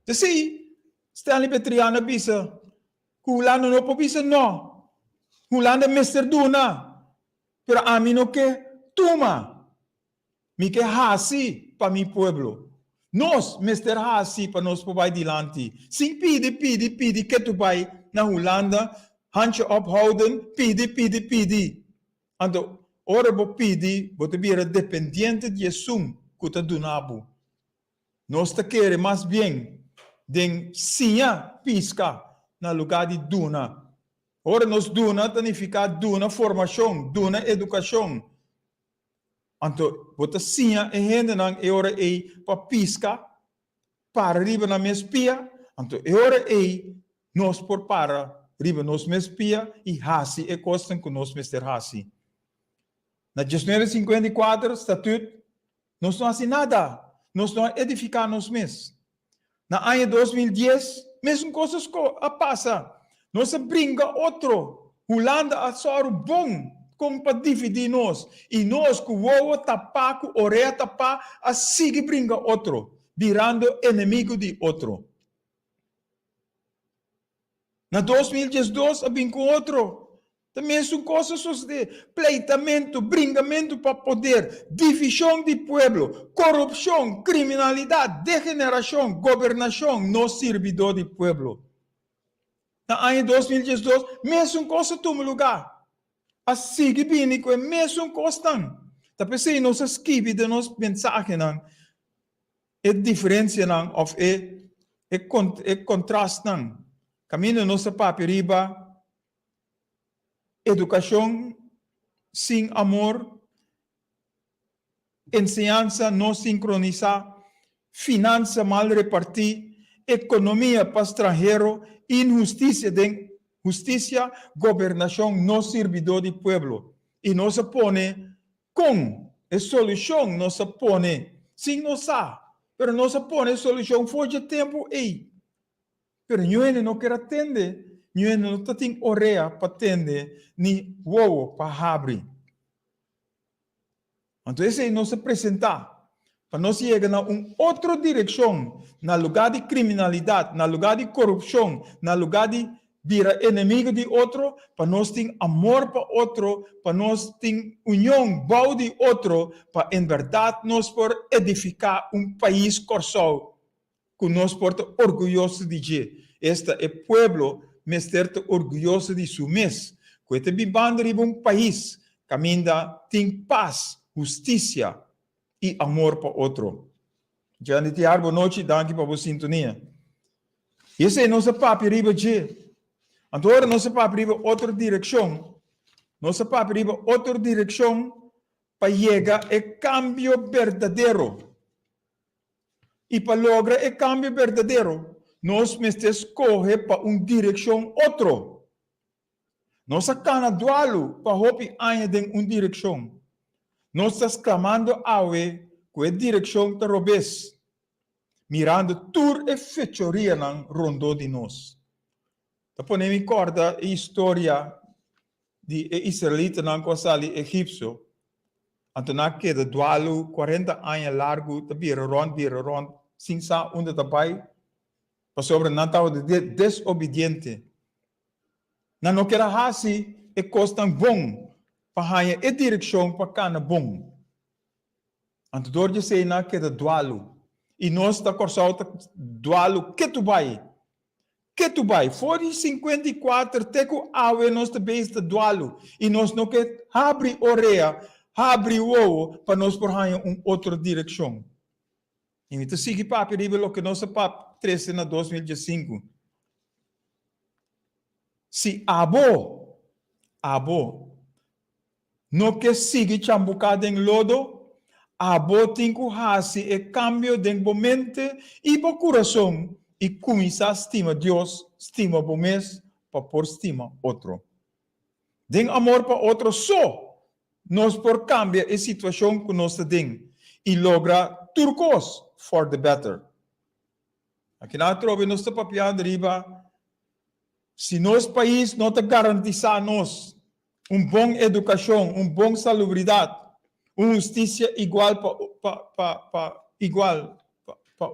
T'esei Stanley Betrian a bisa ku Hulanda no por bisa no. Hulanda mester duna, pero ami no ke tuma. Mi ke hasi pa mi pueblo. Nos mester hasi pa nos por bai dilanti. Sin pidi, pidi, pidi ketu bai na Hulanda, handje ophouden, pidi, pidi, pidi. Anto ora bo pidi, bo ta bira dependiente di esun ku ta duna bo. Nos ta kere mas bien den siña piska na lugá di duna. Ora nos duna ta nifiká duna formashon, duna edukashon. Anto bo ta siña e hendenan e ora ei pa piska, para riba nan mes pia, anto e ora ei nos por para riba nos mes pia i hasi e kosnan ku nos mester hasi. Na diesnuebe sinkuenta i kuater statut Nos no hasi nada, nos no a edifiká nos mes. Na aña 2010, mesun kos a pasa. Nos a bringa otro. Hulanda a sòru bon kon pa dividí nos i nos ku wowo tapá, ku orea tapá a sigui bringa otro, birando enemigu di otro. Na 2012 a bin ku otro. Ta mesun kos a sosodé, pleitamentu, bringamentu pa poder, divishon di pueblo, korupshon, kriminalidat, degenerashon, gobernashon no sirbidó di pueblo. Na aña 2012 mesun kos a tuma lugá. A sigui bini ku e mesun kosnan. Ta p'esei nos a skibi den nos mensahenan e diferencianan of e e contrastnan caminda nos ta papia riba educacion sin amor, enseñansa no sincronisa, finansa mal reparti, economia pa stranhero, inhusticia den husticia, gobernacion no sirbidor di pueblo. Y nos a pone Kon e solushon nos a pone sin nos sa, pero nos a pone e solushon for dje tempu ei. Pero ñu hende no ker a tende, ñu hende no ta tin orea pa tende ni wowo pa habri. Anto esei nos a presentá. Pa nos yega na un otro direkshon, na lugá di kriminalidat, na lugá di korupshon, na lugá di bira enemigu di otro, pa nos tin amor pa otro, pa nos tin union bou di otro, pa en bèrdat nos por edifiká un pais Kòrsou ku nos por ta orguyoso di dje. Esta, e pueblo mester ta orguyoso di su mes, ku e ta bibando riba un pais kaminda tin pas, hustisia i amor pa otro. Jandy Tiar, bo nochi, danki pa bo sintonia. I esei nos a papia riba dje. Anto ora nos a papia riba otro direkshon, nos a papia riba otro direkshon pa yega e kambio berdadero. I pa logra e kambio berdadero, nos mester skohe pa un direkshon otro. Nos a kana dualu pa hopi aña den un direkshon. Nos ta sklamando awe ku e direkshon ta robes, mirando tur e fechorianan rondó di nos. Ta pone mi kòrda e historia di e israelitanan ku a sali Egipsio. Anto nan a keda dualu kuarenta aña largu ta bira rònt, bira rònt, sin sa unda ta bai, pasobra nan tabata desobediente. Nan no kier a hasi e kosnan bon pa haña e direkshon pa kana bon. Anto dor di esei nan a keda dualu. I nos ta Kòrsou ta dualu ketu bai. Ketu bai. For di 54 te ku awe nos ta bezig ta dualu. I nos no ke habri orea, habri wowo pa nos por haña un otro direkshon. I mi ta sigui papia riba loke nos a pap trese na 2015. Si abo, abo, no ke sigui chambuká den lodo, abo tin ku hasi e kambio den bo mente i bo kurason i kuminsá stima Dios, stima bo mes pa por stima otro. Den amor pa otro so nos por kambia e situashon ku nos ta den i logra tur kos for the better. Akinan atrobe nos ta papiando riba si nos pais no ta garantisá nos un bon edukashon, un bon salubridat, un hustisia igual pa pa pa pa igual pa pa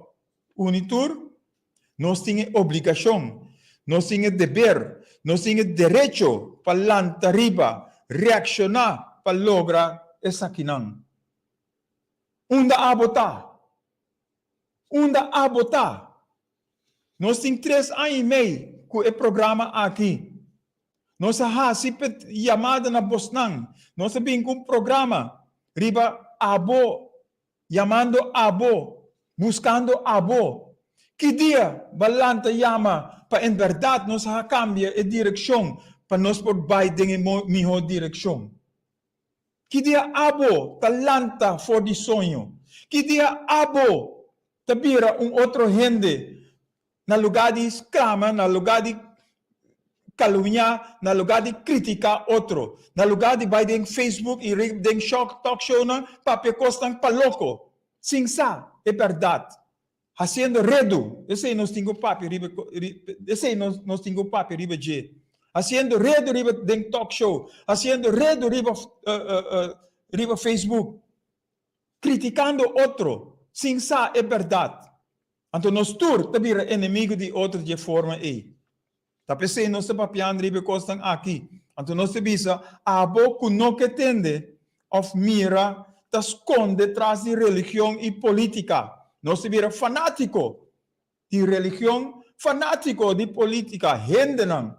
uni tur, nos tin e obligashon, nos tin e deber, nos tin e derecho pa lanta riba, reakshoná pa logra esakinan. Unda abo ta? Unda abo ta? Nos tin tres aña i mei ku e programa aki. Nos a hasi yamada na bosnan. Nos a bin ku un programa riba abo, yamando abo, buskando abo. Ki dia bo a lanta yama pa en bèrdat nos a kambia e direkshon pa nos por bai den e mihó direkshon? Ki dia abo ta lanta for di soño? Ki dia abo ta bira un otro hende na lugá di sklama, na lugá di kalumniá, na lugá di kritiká otro, na lugá di bai den Facebook i den talk shownan papia kosnan pa loko, sin sa e bèrdat? Hasiendo redu, esei nos tin ku papia riba, esei nos nos tin ku papia riba dje. Hasiendo redu riba den talk show, hasiendo redu riba riba Facebook, kritikando otro sin sa e bèrdat. Anto nos tur ta bira enemigu di otro dje forma ei. Ta p'esei nos ta papiando riba e kosnan aki. Anto nos ta bisa, Abo ku no ke tende òf mira ta skonde tras di religion i polítika. Nos ta bira fanátiko di religion, fanátiko di polítika, hendenan,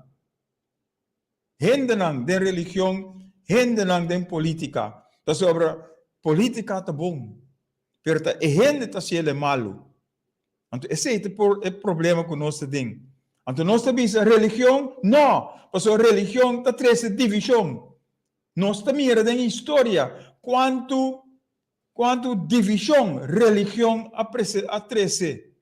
hendenan den religion, hendenan den polítika. Pasobra polítika ta bon, pero ta e hende ta hasiel e malu. Anto esei ta por e problema ku nos ta den. Anto nos ta bisa religion? No, pasobra religion ta trese divishon. Nos ta mira den historia kuantu kuantu divishon religion a prese a trese.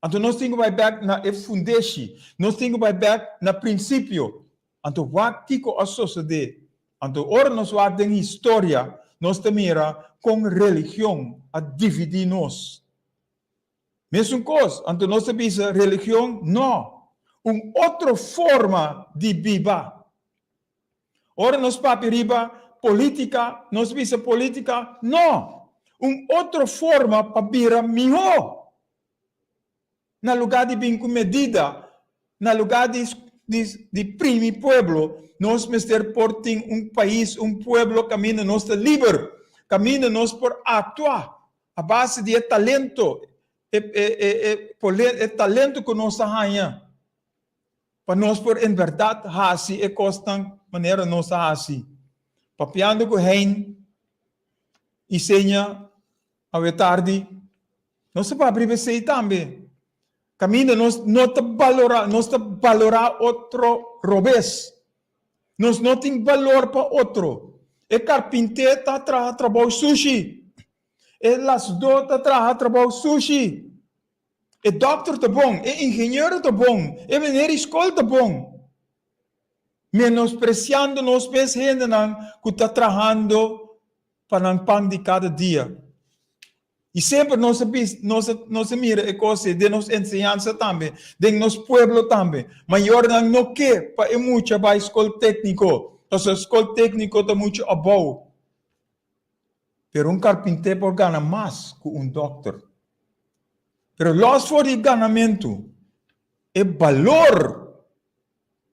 Anto nos tin ku bai bèk na e fundeshi, nos tin ku bai bèk na prinsipio. Anto wak kiko a sosodé. Anto ora nos wak den historia, nos ta mira kon religion a dividí nos. Mesun kos, anto nos ta bisa religion? No! Un otro forma di biba. Ora nos papia riba politica, nos bisa politica? No! Un otro forma pa bira mihó. Na lugá di bin ku medida, na lugá di di primi pueblo, nos mester por tin un pais, un pueblo kaminda nos ta liber, kaminda nos por aktua a base di e talento, e e e e talento ku nos a haña pa nos por en bèrdat hasi e kosnan manera nos a hasi. Papiando ku Hein i Seña awe tardi, nos a papia riba esei tambe. Kaminda nos no ta balorá, nos ta balorá otro robes. Nos no tin balor pa otro. E karpinté ta traha trabou sushi. E lasdó ta traha trabou sushi. E dòkter ta bon, e ingeniero ta bon, e meneer di skol ta bon. Menospresiando nos mes hendenan ku ta trahando pa nan pan di kada dia. I semper nos a bis, nos a, nos a mira e kos ei den nos enseñansa tambe, den nos pueblo tambe. Mayornan no ke pa e mucha bai skol tékniko, pasobra skol tékniko ta muchu abou. Pero un karpinté por gana mas ku un dòkter. Pero lòs for di ganamentu, e balor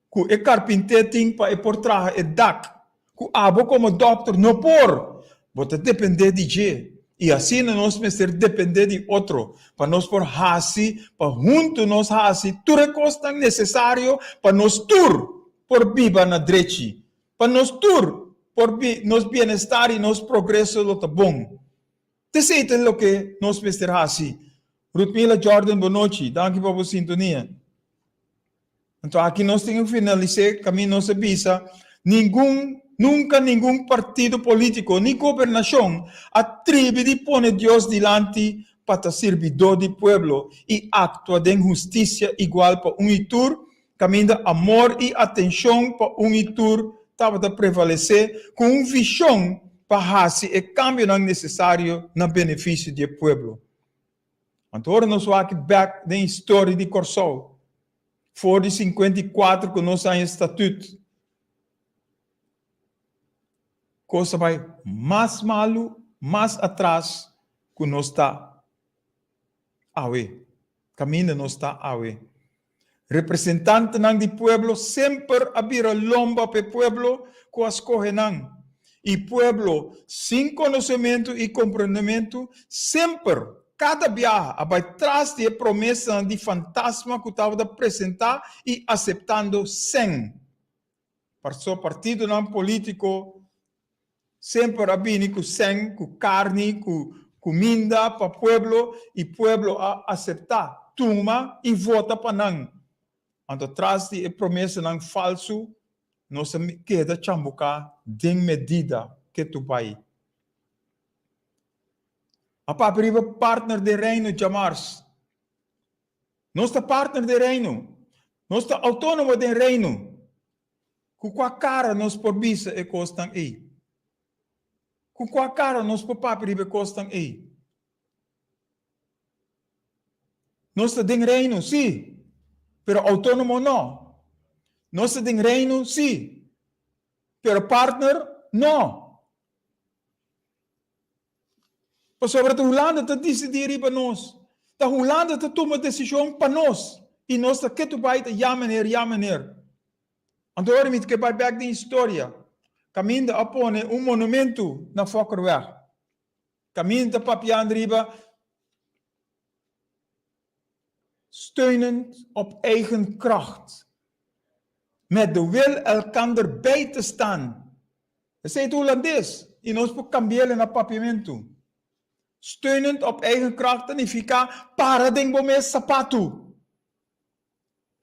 ku e karpinté tin pa e por traha e dak, ku abo komo dòkter no por, bo ta dependé di dje. I asina nos mester dependé di otro pa nos por hasi, pa huntu nos hasi tur e kosnan nesesario pa nos tur por biba na drechi. Pa nos tur por bi nos bienestar i nos progreso lo ta bon. T'esei ta loke nos mester hasi. Rutmila Jordan bonochi, danki pa bo sintonia. Anto aki nos tin ku finalis'é kaminda nos a bisa ningun nunka ningun partido polítiko ni gobernashon a tribi di pone Dios dilanti pa ta sirbidó di pueblo i aktua den hustisia igual pa un i tur kaminda amor i atenshon pa un i tur tabata prevalesé ku un vishon pa hasi e kambionan nesesario na benefisio di e pueblo. Anto ora nos wak bèk den historia di Kòrsou, for di 54 ku nos haña statüt, kos a bai mas malu, mas atras ku nos ta awe, kaminda nos ta awe. Representantenan di pueblo semper a bira lomba p'e pueblo ku a skohe nan, i pueblo sin konosementu i komprendementu semper, kada biaha, a bai tras di e promesanan di fantasma ku tabata presentá i aseptando sèn. Pasobra partidonan polítiko semper a bini ku sèn, ku karni, ku kuminda pa pueblo i pueblo a aseptá, tuma i vota pa nan. Anto tras di e promesanan falsu nos a keda chambuká den medida ke tu bai. A papia riba partner den Reino djamars. Nos ta partner den Reino. Nos ta autónomo den Reino. Ku kua kara nos por bisa e kosnan ei? Ku kua kara nos por papia riba e kosnan ei? Nos ta den Reino, sí, pero autónomo no. Nos ta den Reino, sí, pero partner no. Pasobra ta Hulanda ta disidí riba nos. Ta Hulanda ta tuma desishon pa nos. I nos ta ketu bai ta ya meneer, ya meneer. Anto ora mi ta ke bai bèk den historia, kaminda a pone un monumentu na Fokkerweg. Kaminda ta papiando riba steunend op eigen kracht, met de wil elkander bij te staan. Esei ta hulandes i nos por kambi'el na papiamentu. Steunend op eigen kracht ta nifiká para den bo mes sapatu.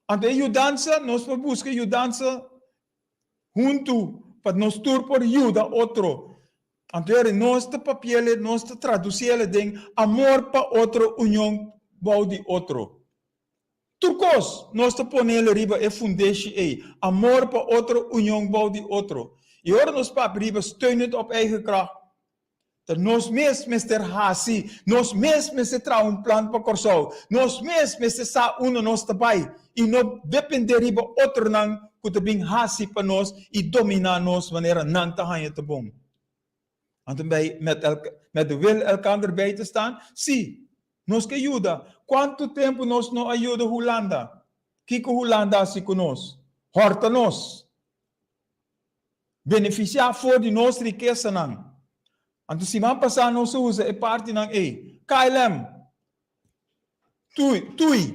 Anto e yudansa, nos por buska yudansa huntu pa nos tur por yuda otro. Anto eri nos ta papi'el, nos ta tradusi'el den amor pa otro, union bou di otro. Tur kos nos ta ponele riba e fundeshi ei, amor pa otro, union bou di otro. I ora nos papia riba steunend op eigen kracht, ta nos mes mester hasi, nos mes mester traha un plan pa Kòrsou, nos mes mester sa unda nos ta bai i no dependé riba otronan ku ta bin hasi pa nos i dominá nos manera nan ta haña ta bon. Anto bij met elk met de wil elkander bij te staan? Sí, nos ke yuda. Kuantu tempu nos no a yuda Hulanda? Kiko Hulanda hasi ku nos? Hòrta nos. Benefisiá for di nos rikesanan. Anto siman pasá nos a usa e partinan ei. KLM, Tui, Tui,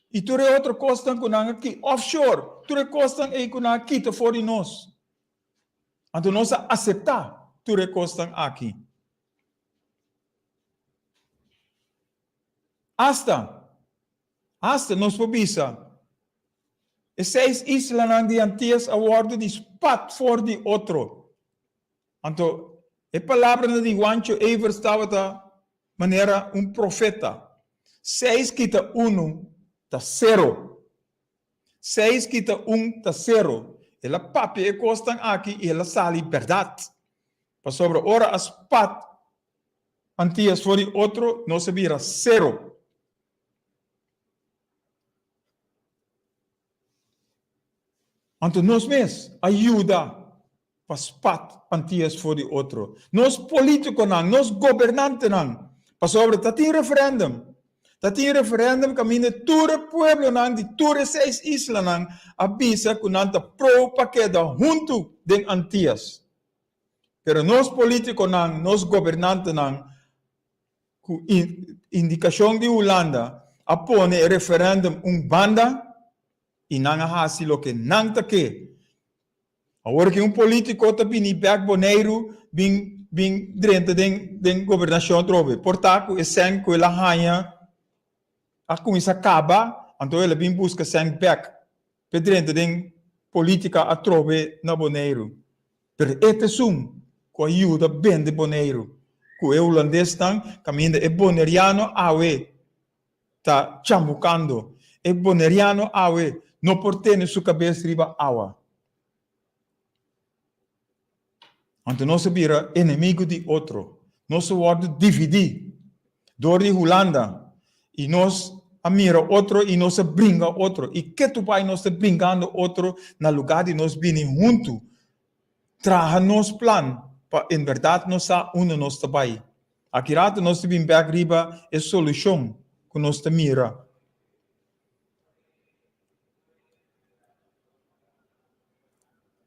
i tur e otro kosnan ku nan a ki, offshore, tur e kosnan ei ku nan a kita for di nos. Anto nos a aseptá tur e kosnan aki. Asta, asta nos por bisa, e seis islanan di Antias a wòrdu di spat for di otro. Anto e palabranan di Juancho Evers tabata manera un profeta, Seis kita unu ta sero. Seis kita un ta sero. El a papia e kosnan aki i el a sali bèrdat. Pasobra ora a spat Antias for di otro, nos a bira sero. Anto nos mes a yuda pa spat Antias for di otro. Nos politiconan, nos gobernantenan, pasobra ta tin referendum. Ta tin referendum caminda tur e pueblonan di tur e seis islanan a bisa cu nan ta pro pa keda huntu den Antias. Pero nos politiconan, nos gobernantenan cu indicacion di Hulanda a pone e referendum un banda y nan a haci loke nan ta ke. Awor ki un politico ta bini bek Boneiru bin bin drenta den den gobernacion atrobe. Por ta cu e sèn cu el a haña a cuminsa caba, anto el a bin busca sèn bek p'e drenta den politica atrobe na Boneiru. Pero e ta esun cu a yuda bende Boneiru cu e Hulandesnan caminda e Boneriano awe ta chambucando. E Boneriano awe no por tene su cabes riba awa. Anto nos a bira enemigo di otro. Nos a wordo dividi door di Hulanda y nos a mira otro y nos a bringa otro. Y ketu bay nos ta bringando otro na lugar di nos bini hunto traha nos plan pa en berdad nos sa unda nos ta bay. Aki rato nos ta bin bek riba e solushon ku nos ta mira.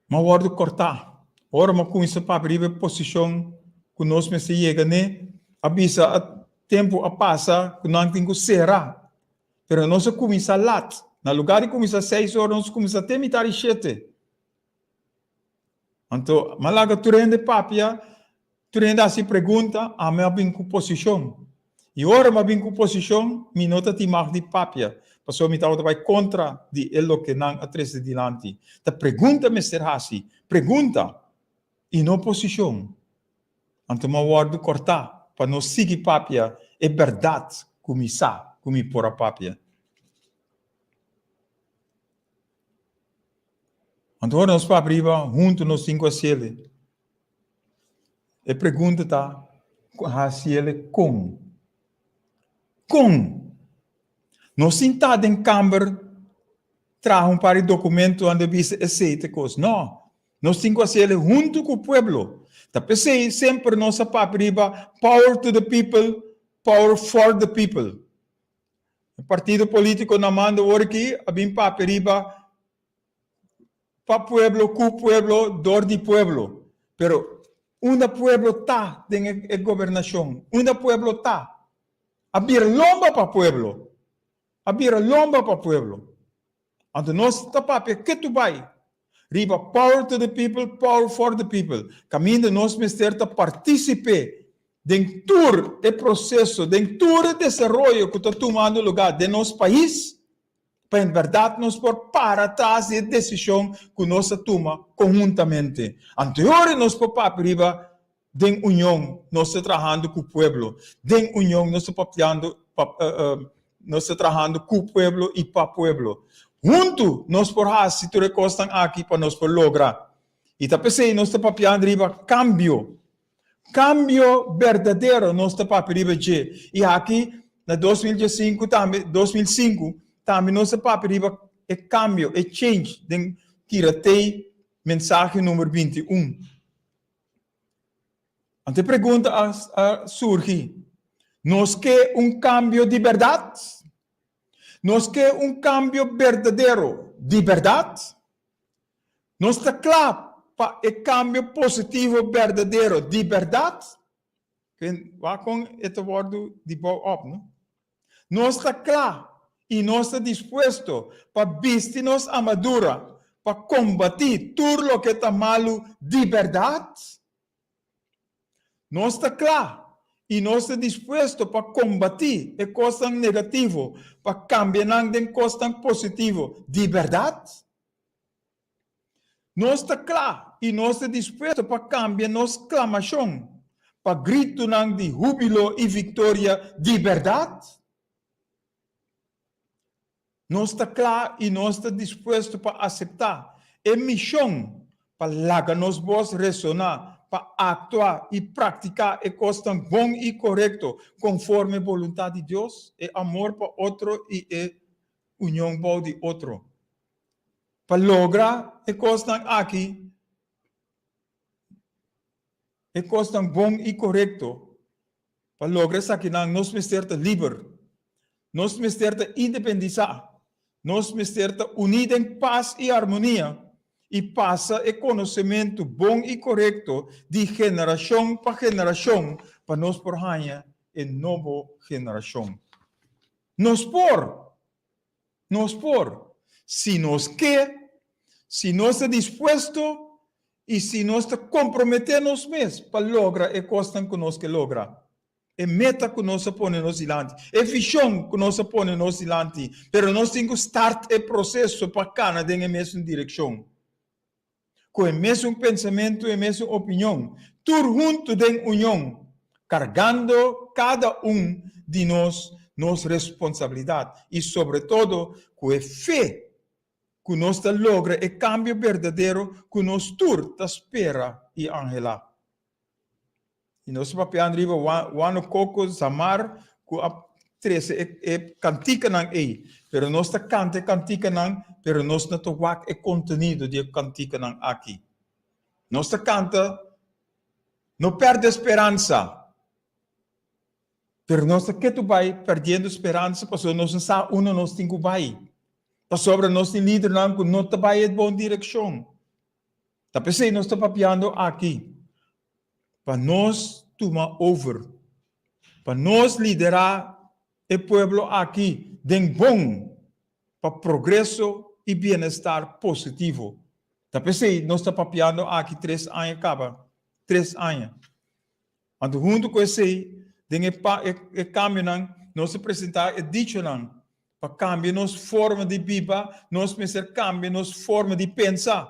M'a wòrdu kòrtá. Ora m'a kuminsá papia riba e posishon ku nos mester yega n'e, a bisa a tempu a pasa ku nan tin ku sera. Pero nos a kuminsá lat. Na lugá di kuminsá seis ora, nos a kuminsá te mitar di shete. Anto, m'a laga tur hende papia, tur hende hasi pregunta, ami a bin ku posishon. I ora m'a bin ku posishon, mi no ta tin mag di papia, pasobra mi tabata bai kontra di e loke nan a trese dilanti. Ta pregunta mester hasi, pregunta, i no posishon. Anto m'a wòrdu kòrtá pa no sigui papia e bèrdat ku mi sa ku mi por a papia. Anto ora nos papia riba huntu nos tin ku hasiele. E pregunta ta, hasiele kon? Kon? Nos sinta den kamber traha un par di dokumento anda bisa esei ta kos. No, nos tin ku hasiele huntu ku pueblo. Ta p'esei semper nos a papia riba power to the people, power for the people. E partido politico na mando awor aki a bin papia riba pa pueblo, cu pueblo, door di pueblo. Pero unda pueblo ta den e gobernacion? Unda pueblo ta? A bira lomba pa pueblo. A bira lomba pa pueblo. Anto nos ta papia ketu bai riba power to the people, power for the people. Kaminda nos mester ta partisipe den tur e proseso, den tur e desaroyo ku ta tumando lugá den nos pais, pa en bèrdat nos por para tras di e desishon ku nos a tuma konhuntamente. Anto e ora nos por papia riba den union nos ta trahando ku pueblo, den union nos ta papiando, nos ta trahando ku pueblo i pa pueblo. Huntu nos por hasi tur e kosnan aki pa nos por logra. I ta p'esei nos ta papiando riba kambio. Kambio berdadero nos ta papia riba dje. I aki na 2015 tambe, 2005, tambe nos ta papia riba e kambio, e change den Tira Tei mensahe number 21. Anto e pregunta a a surgi, Nos ke un kambio di bèrdat? Nos ke un kambio berdadero di bèrdat? Nos ta kla pa e kambio positivo berdadero di bèrdat? Wak kon e ta wòrdu di bou òp, no? Nos ta kla i nos ta dispuesto pa bisti nos armadura pa kombatí tur loke ta malu di bèrdat? Nos ta kla i nos ta dispuesto pa kombatí e kosnan negativo pa kambia nan den kosnan positivo di bèrdat? Nos ta kla i nos ta dispuesto pa kambia nos sklamashon pa gritunan di húbilo i viktoria di bèrdat? Nos ta kla i nos ta dispuesto pa aseptá e mishon pa laga nos bos resoná, pa aktua i praktiká e kosnan bon i korekto konforme boluntat di Dios, e amor pa otro i e union bou di otro. Pa logra e kosnan aki, e kosnan bon i korekto, Pa logra esakinan nos mester ta liber. Nos mester ta independisá. Nos mester ta uní den pas i armonia i pasa e konosementu bon i korekto di generashon pa generashon pa nos por haña e nobo generashon. Nos por! Nos por, si nos ke, si nos ta dispuesto i si nos ta komprometé nos mes pa logra e kosnan ku nos ke logra, e meta ku nos a pone nos dilanti, e vishon ku nos a pone nos dilanti. Pero nos tin ku start e proseso pa kana den e mesun direkshon, ku e mesun pensamentu, e mesun opinion, tur huntu den union, kargando kada un di nos nos responsabilidat i sobretodo ku e fe ku nos ta logra e kambio berdadero ku nos tur ta spera i anhelá. I nos ta papiando riba Wano Koko Zamar ku a trese e e kantikanan ei. Pero nos ta kanta e kantikanan, pero nos no ta wak e kontenido di e kantikanan aki. Nos ta kanta No pèrdè speransa. Pero nos ta ketu bai pèrdiendo speransa pasobra nos no sa unda nos tin ku bai. Pasobra nos tin lidernan ku no ta bai e bon direkshon. Ta p'esei nos ta papiando aki, pa nos tuma over, pa nos liderá e pueblo aki den bon pa progreso i bienestar positivo. Ta p'esei nos ta papiando aki tres aña kaba, tres aña. Anto huntu ku esei, den e pa e kambionan, nos ta presentá e dichonan pa kambia nos forma di biba, nos mester kambia nos forma di pensa,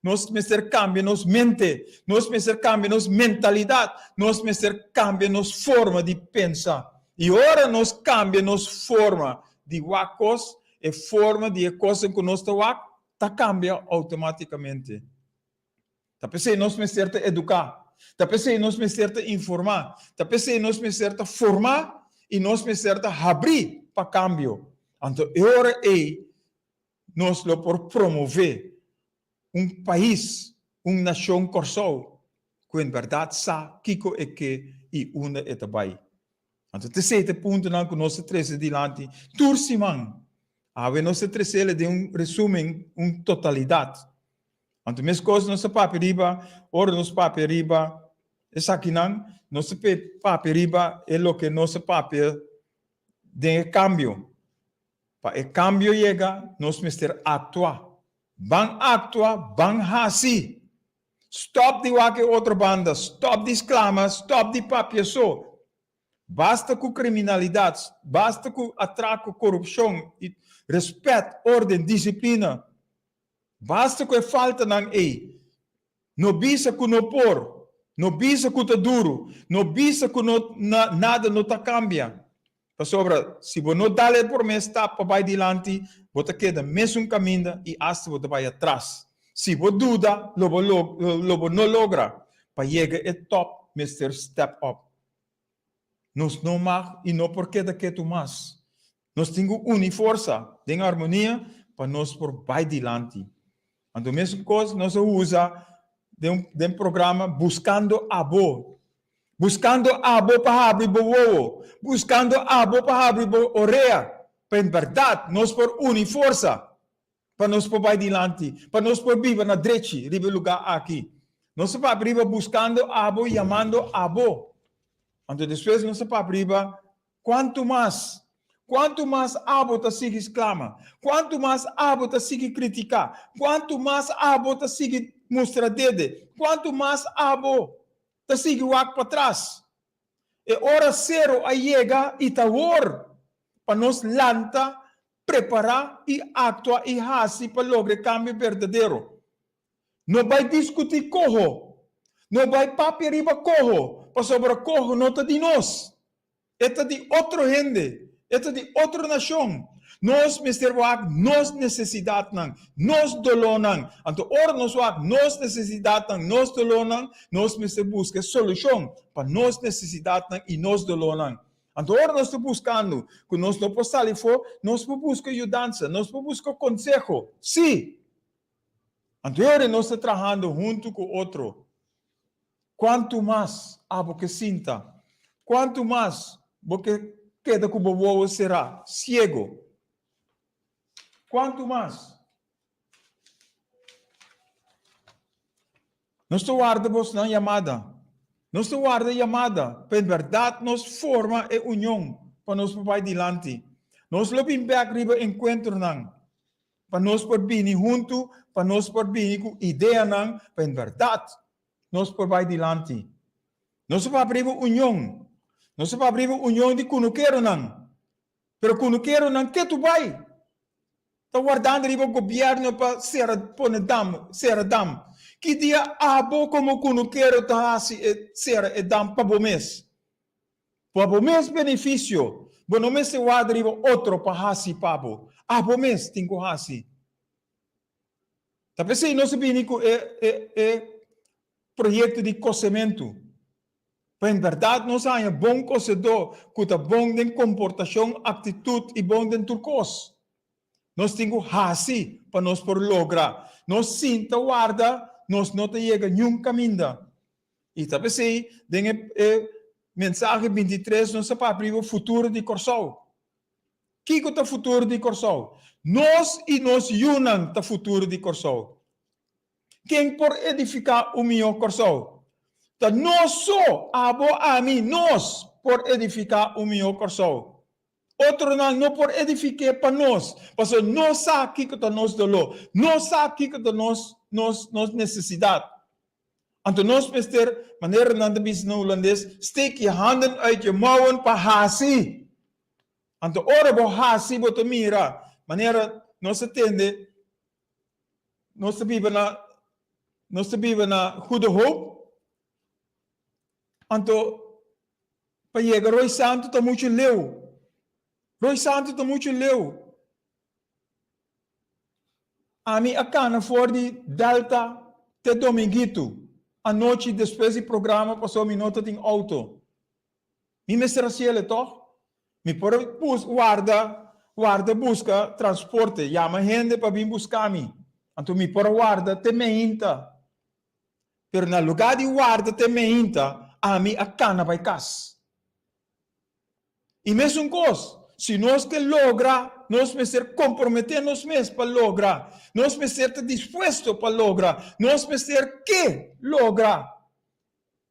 nos mester kambia nos mente, nos mester kambia nos mentalidat, nos mester kambia nos forma di pensa. I ora nos kambia nos forma di wak kos, e forma di e kosnan ku nos ta wak ta kambia outomátikamente. Ta p'esei nos mester ta eduká, ta p'esei nos mester ta informá, ta p'esei nos mester ta formá i nos mester ta habrí pa kambio. Anto e ora ei nos lo por promové un pais, un nashon Kòrsou ku en bèrdat sa kiko e ke i unda e ta bai. Anto t'esei ta e puntonan ku nos ta trese dilanti tur siman. Awe nos ta tres'el den un resumen, un totalidat. Anto meskos nos ta papia riba, ora nos papia riba esakinan, nos ta papia riba e loke nos a papia den e kambio. Pa e kambio yega, nos mester aktua. Ban aktua, ban hasi! Stòp di wak e otro banda, stòp di sklama, stòp di papia so. Basta ku kriminalidat, basta ku atrako, korupshon, i respèt, órden, disiplina. Basta ku e faltanan ei. No bisa ku no por, no bisa ku ta duru, no bisa ku no na nada no ta kambia. Pasobra si bo no dal e promé stap pa bai dilanti, bo ta keda mesun kaminda i asta bo ta bai atras. Si bo duda, lo bo lo bo no logra. Pa yega e top mester step up. Nos no mag i no por keda ketu mas. Nos tin ku uni forsa den armonia pa nos por bai dilanti. Anto mesun kos nos a usa den den programa Buskando Abo. Buskando abo pa habri bo wowo, buskando abo pa habri bo orea, pa en bèrdat nos por uni forsa pa nos por bai dilanti, pa nos por biba na drechi riba e lugá aki. Nos ta papia riba buskando abo, yamando abo. Anto despues nos ta papia riba kuantu mas, kuantu mas abo ta sigui sklama, kuantu mas abo ta sigui kritiká, kuantu mas abo ta sigui mustra dede, kuantu mas abo ta sigui wak patras. E ora sero a yega i ta awor pa nos lanta, prepará i aktua i hasi pa logra e kambio berdadero. No bai diskutí koho, no bai papia riba koho, pasobra koho no ta di nos. E ta di otro hende, e ta di otro nashon. Nos mester wak nos nesesidatnan, nos dolónan. Anto ora nos wak nos nesesidatnan, nos dolónan, nos mester buska e solushon pa nos nesesidatnan i nos dolónan. Anto ora nos ta buskando ku nos no por sali afó, nos por buska yudansa, nos por buska konseho. Sí! Anto ora nos ta trahando huntu ku otro, kuantu mas abo ke sinta? Kuantu mas bo ke keda ku bo wowo será, siego? Kuantu mas? Nos ta warda bosnan yamada. Nos ta warda yamada pa en bèrdat nos forma e union pa nos por bai dilanti. Nos lo bin bèk riba enkuentronan pa nos por bini huntu, pa nos por bini ku ideanan pa en bèrdat nos por bai dilanti. Nos ta papia riba union. Nos ta papia riba union di kunukeronan. Pero kunukeronan ke tu bai? Ta wardando riba gobièrnu pa sera pone dam, sera dam. Ki dia abo komo kunukero ta hasi e sera e dam pa bo mes? Pa bo mes benefisio, bo no mester warda riba otro pa hasi pa bo. Abo mes tin ku hasi. Ta p'esei nos a bini ku e e e proyekto di kosementu. Pa en bèrdat nos haña bon kosedó ku ta bon den komportashon, aktitut i bon den tur kos. Nos tin ku hasi pa nos por logra. Nos sinta warda, nos no ta yega niun kaminda. I ta p'esei den e e mensahe bintitres nos ta papia riba futuro di Kòrsou. Kiko ta futuro di Kòrsou? Nos i nos yunan ta futuro di Kòrsou. Ken por edifiká un mihó Kòrsou? Ta nos so, abo, ami, nos, por edifiká un mihó Kòrsou. Otronan no por edifik'é pa nos, pasobra nos sa kiko ta nos doló, nos sa kiko ta nos nos nos nesesidat. Anto nos mester, manera nan ta bisa na hulandes, steek je handen uit je mouwen pa hasi. Anto ora bo hasi bo ta mira, manera nos a tende, nos ta biba na nos ta biba na Goede Hoop, anto pa yega Rooi Santu ta muchu leu. Rooi Santu ta muchu leu. Ami a kana for di Delta te Dominguito anochi despues di programa pasobra mi no ta tin auto. Mi mester hasiel tòg? Mi por a bus warda warda buska transporte, yama hende pa bin buska mi. Anto mi por a warda te meinta. Pero na lugá di warda te meinta, ami a kana bai kas. I mesun kos, si nos ke logra, nos mester komprometé nos mes pa logra. Nos mester ta dispuesto pa logra. Nos mester ke logra.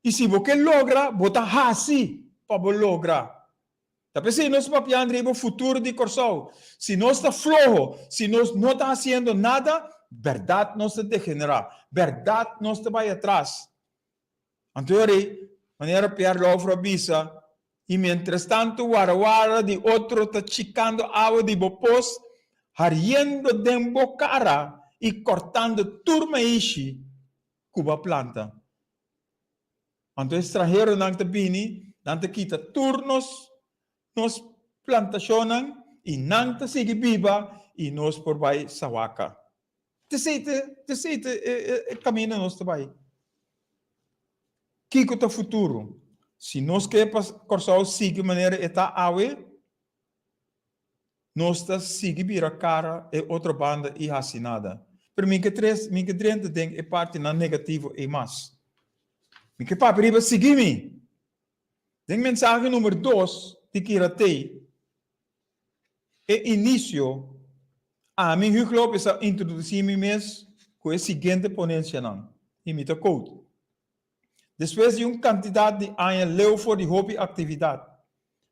I si bo ke logra, bo ta hasi pa bo logra. Ta p'esei nos papiando riba futuro di Kòrsou. Si nos ta floho, si nos no ta hasiendo nada, bèrdat nos ta degenerá, bèrdat nos ta bai atras. Anto yori, manera Pierre Lauffer a bisa, i mientrastanto warawara di otro ta chikando awa di bo pos, hariendo den bo kara i kòrtando tur maishi ku bo a planta. Anto e stranheronan ta bini, nan ta kita tur nos nos plantashonnan i nan ta sigui biba i nos por bai sawaka. T'esei ta, t'esei ta e, e, e kaminda nos ta bai. Kiko ta futuro? Si nos ke pa Kòrsou sigui manera e ta awe, nos ta sigui bira kara e otro banda i hasi nada. Pero mi ke tres, mi ke drenta den e partinan negativo ei mas. Mi ke papia riba sigui mi. Den mensahe number dos di Kiratei, e inisio, ami, Huug Lopez, a introdusí mi mes ku e siguiente ponensianan, i mi ta quote, Despues di un kantidat di aña leu for di hopi aktividat,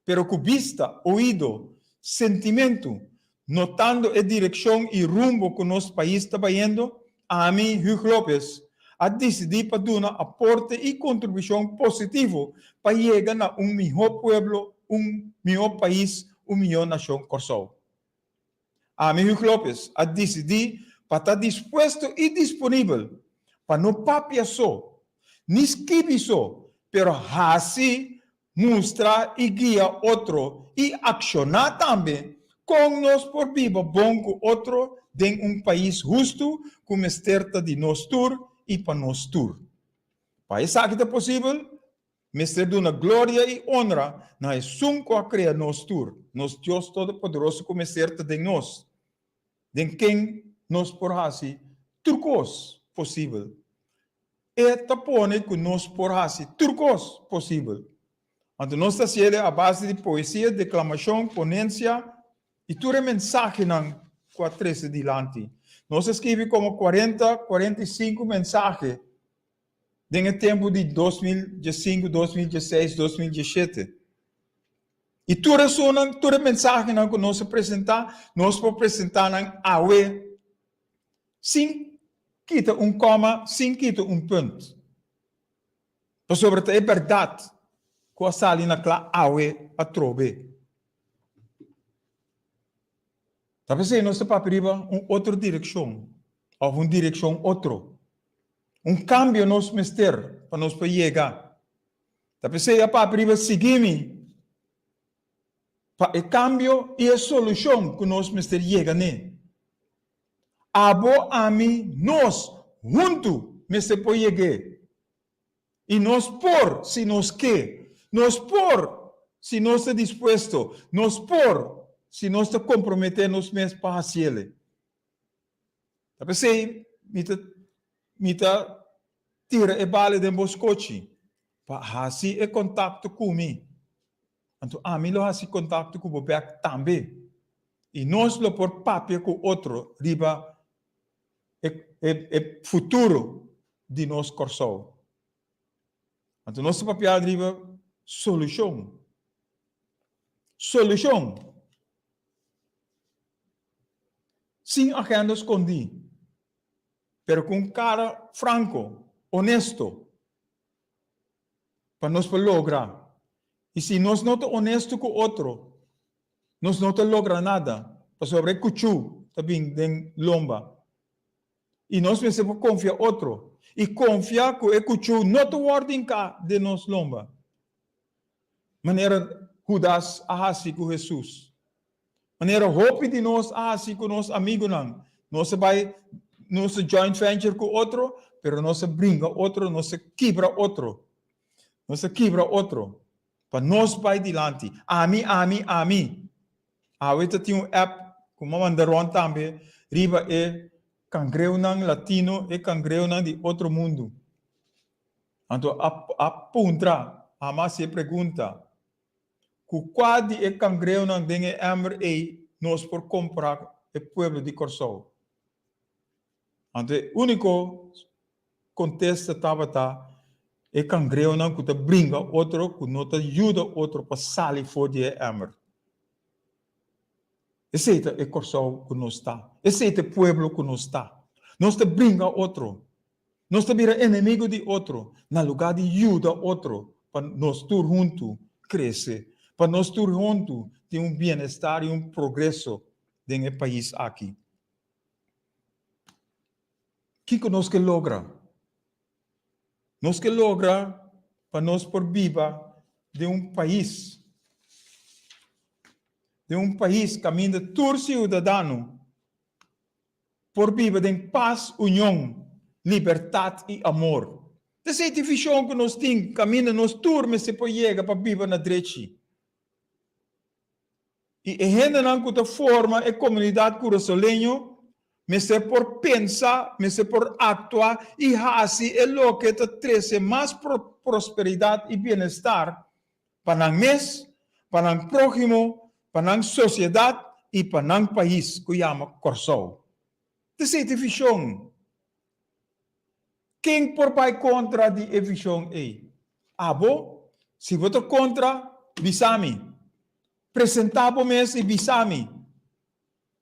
pero ku bista, oido, sentimentu, notando e direkshon i rumbo ku nos pais ta bayendo, ami, Huug Lopez, a disidí pa duna aporte i kontribushon positivo pa yega na un mihó pueblo, un mihó pais, un mihó nashon Kòrsou. Ami, Huug Lopez, a disidí pa ta dispuesto i disponibel pa no papia so, ni skibi so, pero hasi, mustra i guia otro i akshoná tambe kon nos por biba bon ku otro den un pais hustu ku mester ta di nos tur i pa nos tur. Pa esaki ta posibel, Mester duna gloria i onra na Esun ku a krea nos tur, nos Dios Todopoderoso ku mester ta den nos, den ken nos por hasi tur kos posibel. E ta pone ku nos por hasi tur kos posibel. Anto nos ta hasiel a base di poesia, deklamashon, ponensia i tur e mensahenan ku a trese dilanti. Nos a skibi komo kuarenta, 45 mensahe den e tempu di 2015, 2016, 2017. I tur esunnan, tur e mensahenan ku nos a presentá, nos por presentá nan awe sin kita un kòma, sin kita un punt. Pasobra ta e bèrdat ku a sali na kla awe atrobe. Ta p'esei nos ta papia riba un otro direkshon òf un direkshon otro. Un kambio nos mester pa nos por yega. Ta p'esei a papia riba sigui mi pa e kambio i e solushon ku nos mester yega n'e. Abo, ami, nos huntu mester por yeg'é. I nos por si nos ke. Nos por si nos ta dispuesto. Nos por si nos ta komprometé nos mes pa hasiel. Ta p'esei mi ta mi ta tira e bale den bo skochi pa hasi e kontakto ku mi. Anto ami lo hasi kontakto ku bo bèk tambe. I nos lo por papia ku otro riba e e e futuro di nos Kòrsou. Anto nos ta papia riba solushon. Solushon. Sin agenda skondí, pero ku un kara franko, honesto, pa nos por logra. I si nos no ta honesto ku otro, nos no ta logra nada, pasobra e kuchú ta bin den lomba. I nos mester por konfia otro i konfia ku e kuchú no ta wòrdu hinká den nos lomba, manera Hudas a hasi ku Hesus, manera hopi di nos a hasi ku nos amigunan. Nos a bai, nos a joint venture ku otro, pero nos a bringa otro, nos a kibra otro. Nos a kibra otro pa nos bai dilanti. Ami, ami, ami. Awe ta tin un app ku mi a manda rònt tambe riba e kangreunan latino, e kangreunan di otro mundu. Anto a a puntra, a hasi e pregunta, ku kua di e kangreunan den e ember ei nos por kompará e pueblo di Kòrsou? Anto e úniko kontesta tabata e kangreunan ku ta bringa otro, ku no ta yuda otro pa sali for di e ember. Esei ta e Kòrsou ku nos ta. Esei ta e pueblo ku nos ta. Nos ta bringa otro. Nos ta bira enemigu di otro na lugá di yuda otro pa nos tur huntu krese, pa nos tur huntu tin un bienestar i un progreso den e pais aki. Kiko nos ke logra? Nos ke logra pa nos por biba den un pais, den un pais kaminda tur siudadano por biba den pas, union, libertat i amor. Esei ta e vishon ku nos tin kaminda nos tur mester por yega pa biba na drechi. I e hendenan ku ta forma e komunidat kurasoleño mester por pensa, mester por aktua i hasi e loke ta trese mas prosperidat i bienestar. pa nan mes, pa nan próhimo, pa nan sosiedat i pa nan pais ku yama Kòrsou. T'esei ta e vishon. Ken por bai kontra di e vishon ei? Abo? Si bo ta kontra, bisa mi. Presentá bo mes i bisa mi.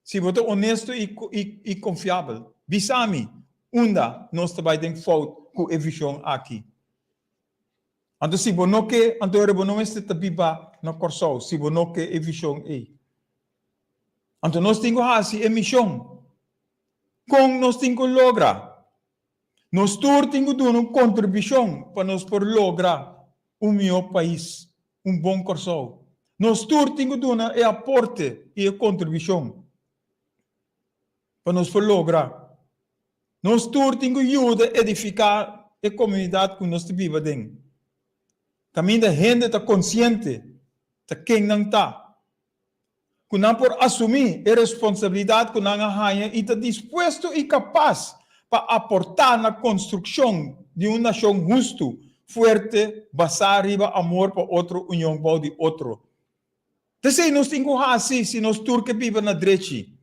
Si bo ta onesto i konfiabel, bisa mi unda nos ta bai den fout ku e vishon aki. Anto si bo no ke, anto ora bo no mester ta biba na Kòrsou si bo no ke e vishon ei. Anto nos tin ku hasi e mishon. Kon nos tin ku logra? Nos tur tin ku duna un kontribushon pa nos por logra un mihó pais, un bon Kòrsou. Nos tur tin ku duna e aporte i e kontribushon pa nos por logra. Nos tur tin ku yuda edifiká e komunidat ku nos ta biba den. Kaminda hende ta konsiente ta ken nan ta. Ku nan por asumí e responsabilidat ku nan a haña i ta dispuesto i kapas pa aportá na konstrukshon di un nashon hustu, fuerte, basá riba amor pa otro, union bou di otro. T'esei nos tin ku hasi si nos tur ke biba na drechi.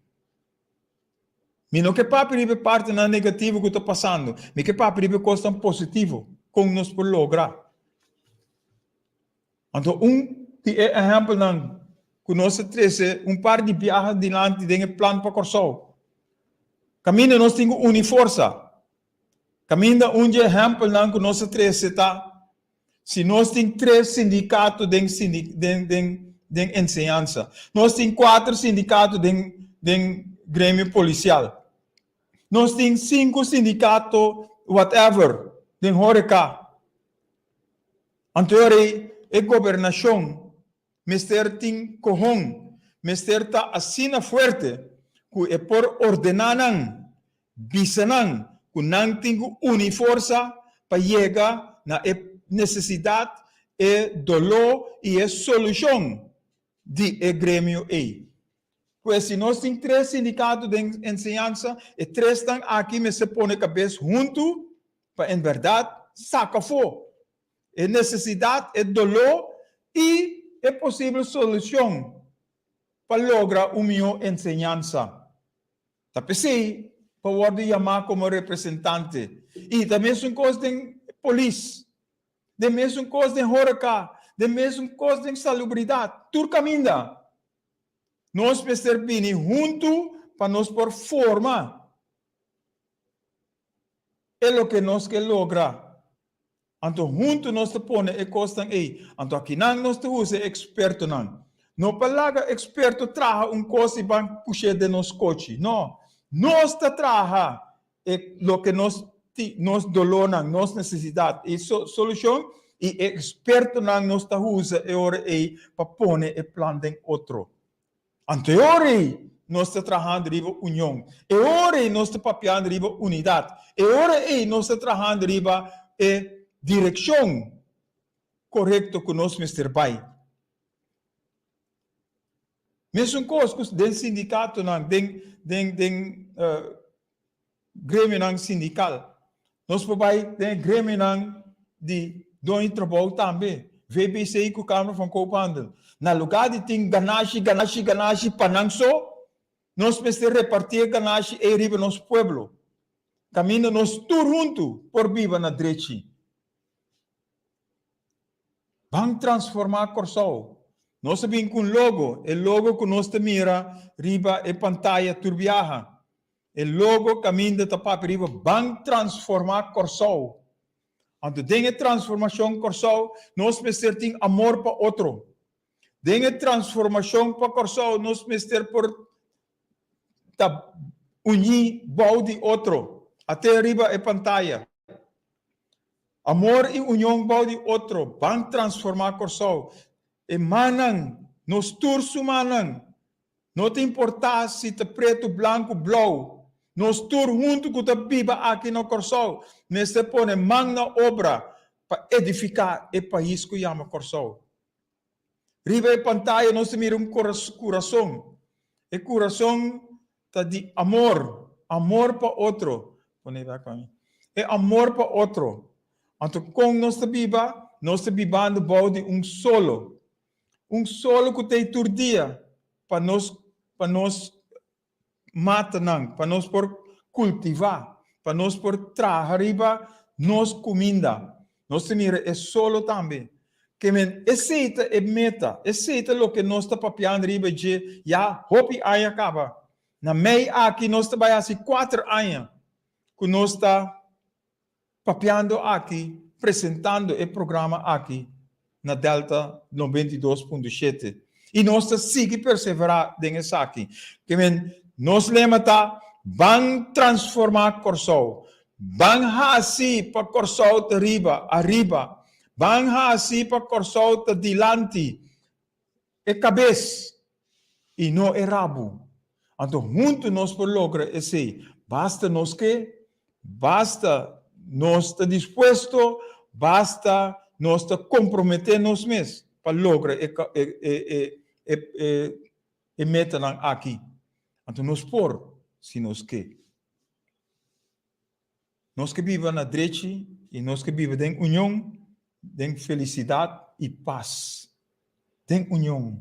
Mi no ke papia riba e partinan negativo ku ta pasando, mi ke papia riba e kosnan positivo, kon nos por logra. Anto un di e ehèmpelnan ku nos a trese un par di biaha dilanti den e plan pa Kòrsou, kaminda nos tin ku uni forsa. Kaminda un di e ehèmpelnan ku nos a trese ta si nos tin tres sindikato den den den den enseñansa, nos tin kuater sindikato den den gremio polisial, nos tin sinku sindikato whatever den horeca. Anto rei e gobernashon mester tin kohon, mester ta asina fuerte ku e por ordená nan, bisa nan ku nan tin ku uni forsa pa yega na e nesesidat, e doló i e solushon di e gremio ei. Pues si nos tin tres sindikato den enseñansa, e tresnan aki mester pone kabes huntu pa en bèrdat saka afó e nesesidat, e doló i e posibel solushon pa logra un mihó enseñansa. Ta p'esei pa wòrdu yamá komo representante. I ta mesun kos den polis, den mesun kos den horeca, den mesun kos den salubridat, tur kaminda. Nos mester bini huntu pa nos por forma e loke nos ke logra. Anto huntu nos ta pone e kosnan ei. Anto akinan nos ta usa e ekspertonan. No pa laga eksperto traha un kos i ban push'é den nos kochi. No. Nos ta traha e loke nos ti, nos dolónan, nos nesesidat i solushon, i e ekspertonan nos ta usa e ora ei pa pone e plan den otro. Anto e ora ei nos ta trahando riba union. E ora ei nos ta papiando riba unidat. E ora ei nos ta trahando riba e direkshon korekto ku nos mester bai. Mesun kos ku den sindikatonan, den den den gremionan sindikal. Nos por bai den e gremionan di doño di trabou tambe, VBC ku Kamer van Koophandel. Na lugá di tin ganashi, ganashi, ganashi pa nan so, nos mester repartí e ganashi ei riba nos pueblo, kaminda nos tur huntu por biba na drechi. Ban transformá Kòrsou. Nos a bin ku un logo, e logo ku nos ta mira riba e pantaya tur biaha. E logo kaminda ta papia riba Ban transformá Kòrsou. Anto den e transformashon Kòrsou nos mester tin amor pa otro. Den e transformashon pa Kòrsou nos mester por ta uní bou di otro. Ate riba e pantaya. Amor i union bou di otro, ban transformá Kòrsou. E mannan, nos tur su mannan, no ta importá si ta pretu, blanku, blou, nos tur huntu ku ta biba aki na Kòrsou mester pone man na obra pa edifiká e pais ku yama Kòrsou. Riba e pantaya nos ta mira un kurason. E kurason ta di amor, amor pa otro. Pone bek pa mi. E amor pa otro. Anto kon nos ta biba? nos ta bibando bou di un solo. Un solo ku ta ei tur dia pa nos pa nos matanan, pa nos por kultivá, pa nos por traha riba nos kuminda. Nos ta mira e solo tambe. Ke men esei ta e meta, esei ta loke nos ta papiando riba dje ya hopi aña kaba. Na mei aki nos ta bai hasi kuater aña ku nos ta papiando aki, presentando e programa aki na Delta 92.7. I nos ta sigui perseverá den esaki. Ke men nos lema ta, Ban transformá Kòrsou. Ban hasi pa Kòrsou ta riba, ariba. Ban hasi pa Kòrsou ta dilanti. E kabes i no e rabu. Anto huntu nos por logra esei. Basta nos ke, basta nos ta dispuesto, basta nos ta komprometé nos mes pa logra e e e e metanan aki. Anto nos por si nos ke. Nos ke biba na drechi i nos ke biba den union, den felisidat i pas, den union,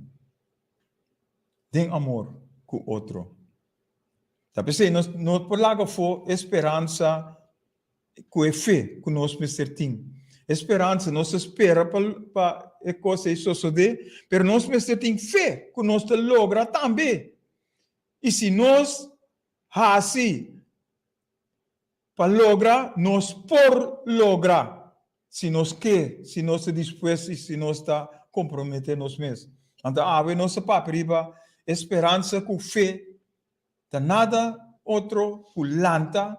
den amor ku otro. Ta p'esei nos no por laga afó e speransa ku e fe ku nos mester tin. E speransa, nos ta spera pa pa e kos ei sosodé, pero nos mester tin fe ku nos ta logra tambe. I si nos hasi Pa logra, nos por logra si nos ke, si nos ta dispuesto i si nos ta komprometé nos mes. Anto awe nos ta papia riba e speransa ku fe ta nada otro ku lanta,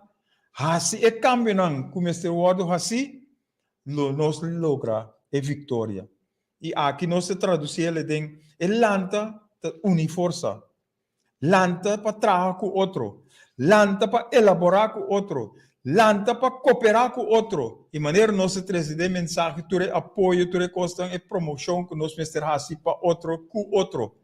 hasi e kambionan ku mester wòrdu hasí, lo nos logra e viktoria. I aki nos ta tradusi el den e lanta ta uni forsa. Lanta pa traha ku otro. Lanta pa elaborá ku otro. Lanta pa koperá ku otro. I manera nos ta trese den mensahe tur e apoyo, tur e kosnan, e promoshon ku nos mester hasi pa otro, ku otro.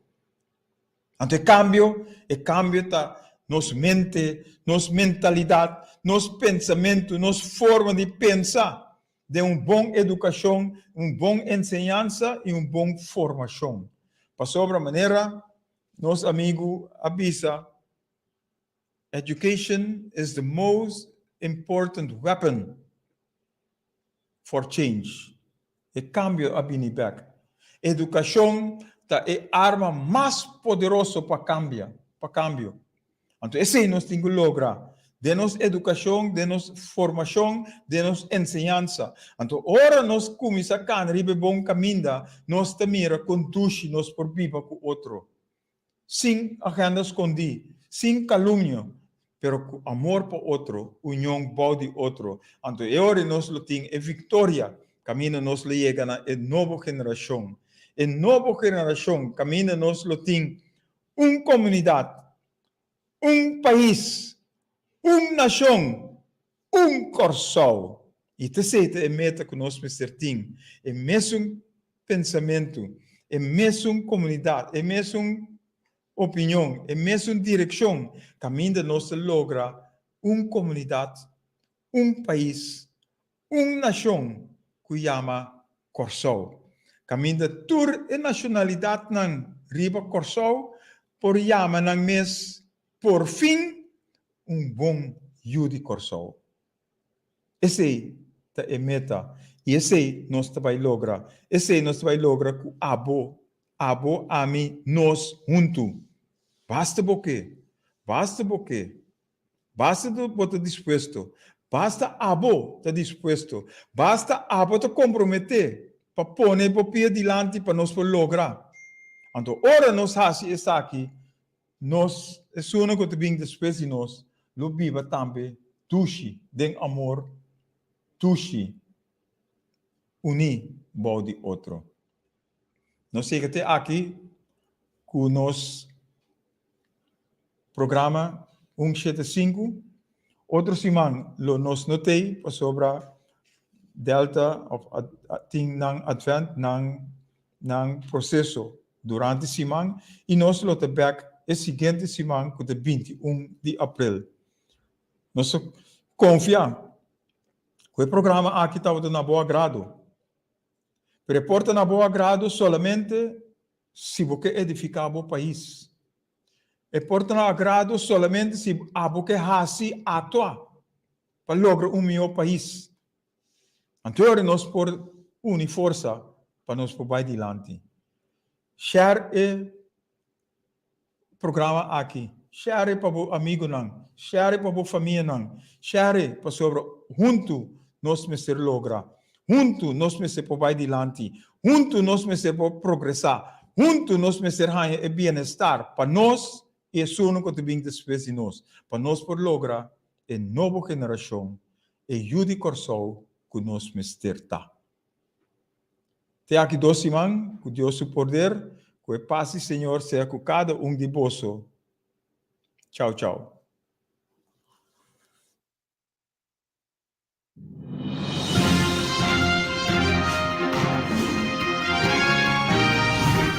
Anto e kambio, e kambio ta nos mente, nos mentalidat, nos pensamentu, nos forma di pensa den un bon edukashon, un bon enseñansa i un bon formashon. Pasobra manera Nos amigu a bisa, Education is the most important weapon for change. E kambio a bini bek. Edukashon ta e arma mas poderoso pa kambia, pa kambio. Anto esei nos tin ku logra den nos edukashon, den nos formashon, den nos enseñansa. Anto ora nos kuminsá kana riba e bon kaminda, nos ta mira kon dushi nos por biba ku otro, sin agenda skondí, sin kalumnio, pero ku amor pa otro, union bou di otro. Anto e ora nos lo tin e viktoria kaminda nos lo yega na e nobo generashon. E nobo generashon kaminda nos lo tin un komunidat, un pais, un nashon, un Kòrsou. I ta esei ta e meta ku nos mester tin, e mesun pensamentu, e mesun komunidat, e mesun opinion, e mesun direkshon kaminda nos ta logra un komunidat, un pais, Un nashon ku yama Kòrsou, kaminda tur e nashonalidatnan riba Kòrsou por yama nan mes porfin un bon yu di Kòrsou. Esei ta e meta i esei nos ta bai logra. Esei nos ta bai logra ku abo, abo, ami, nos huntu. Basta bo ke, basta bo ke. Basta bo ta dispuesto, basta abo ta dispuesto, basta abo ta komprometé pa pone bo pia dilanti pa nos por logra. Anto ora nos hasi esaki, nos, esunnan ku ta bin despues di nos, lo biba tambe dushi den amor, dushi uní bou di otro. Nos yega te aki ku nos programa un shete sinku. Otro siman lo nos no tei pasobra Delta of tin nan advent, nan nan proseso durante siman i nos lo ta bek e siguiente siman ku ta 21 di aprel. Nos ta konfia ku e programa aki tabata na bo agrado. Pero e por ta na bo agrado solamente si bo ke edifiká bo pais. E por ta na agrado solamente si abo ke hasi atua pa logra un mihó pais. Anto e ora nos por uni forsa pa nos por bai dilanti. Share e programa aki. Share pa bo amigunan, share pa bo famianan, share pasobra huntu nos mester logra, huntu nos mester por bai dilanti, huntu nos mester por progresá, huntu nos mester haña e bienestar pa nos i esunnan ku ta bin despues di nos, pa nos por logra e nobo generashon, e yu di Kòrsou ku nos mester ta. Te aki dos siman, ku Dios su poder, ku e pas di Señor sea ku kada un di boso. Chau chau.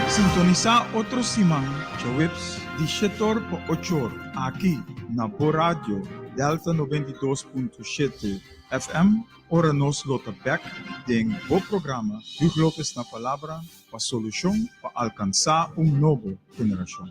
Sintonisá otro siman djaweps di shetor pa ochor aki na bo radio Delta 92.7 FM. Ora nos lo ta bek den bo programa Huug Lopez na Palabra pa solushon pa alkansá un nobo generashon.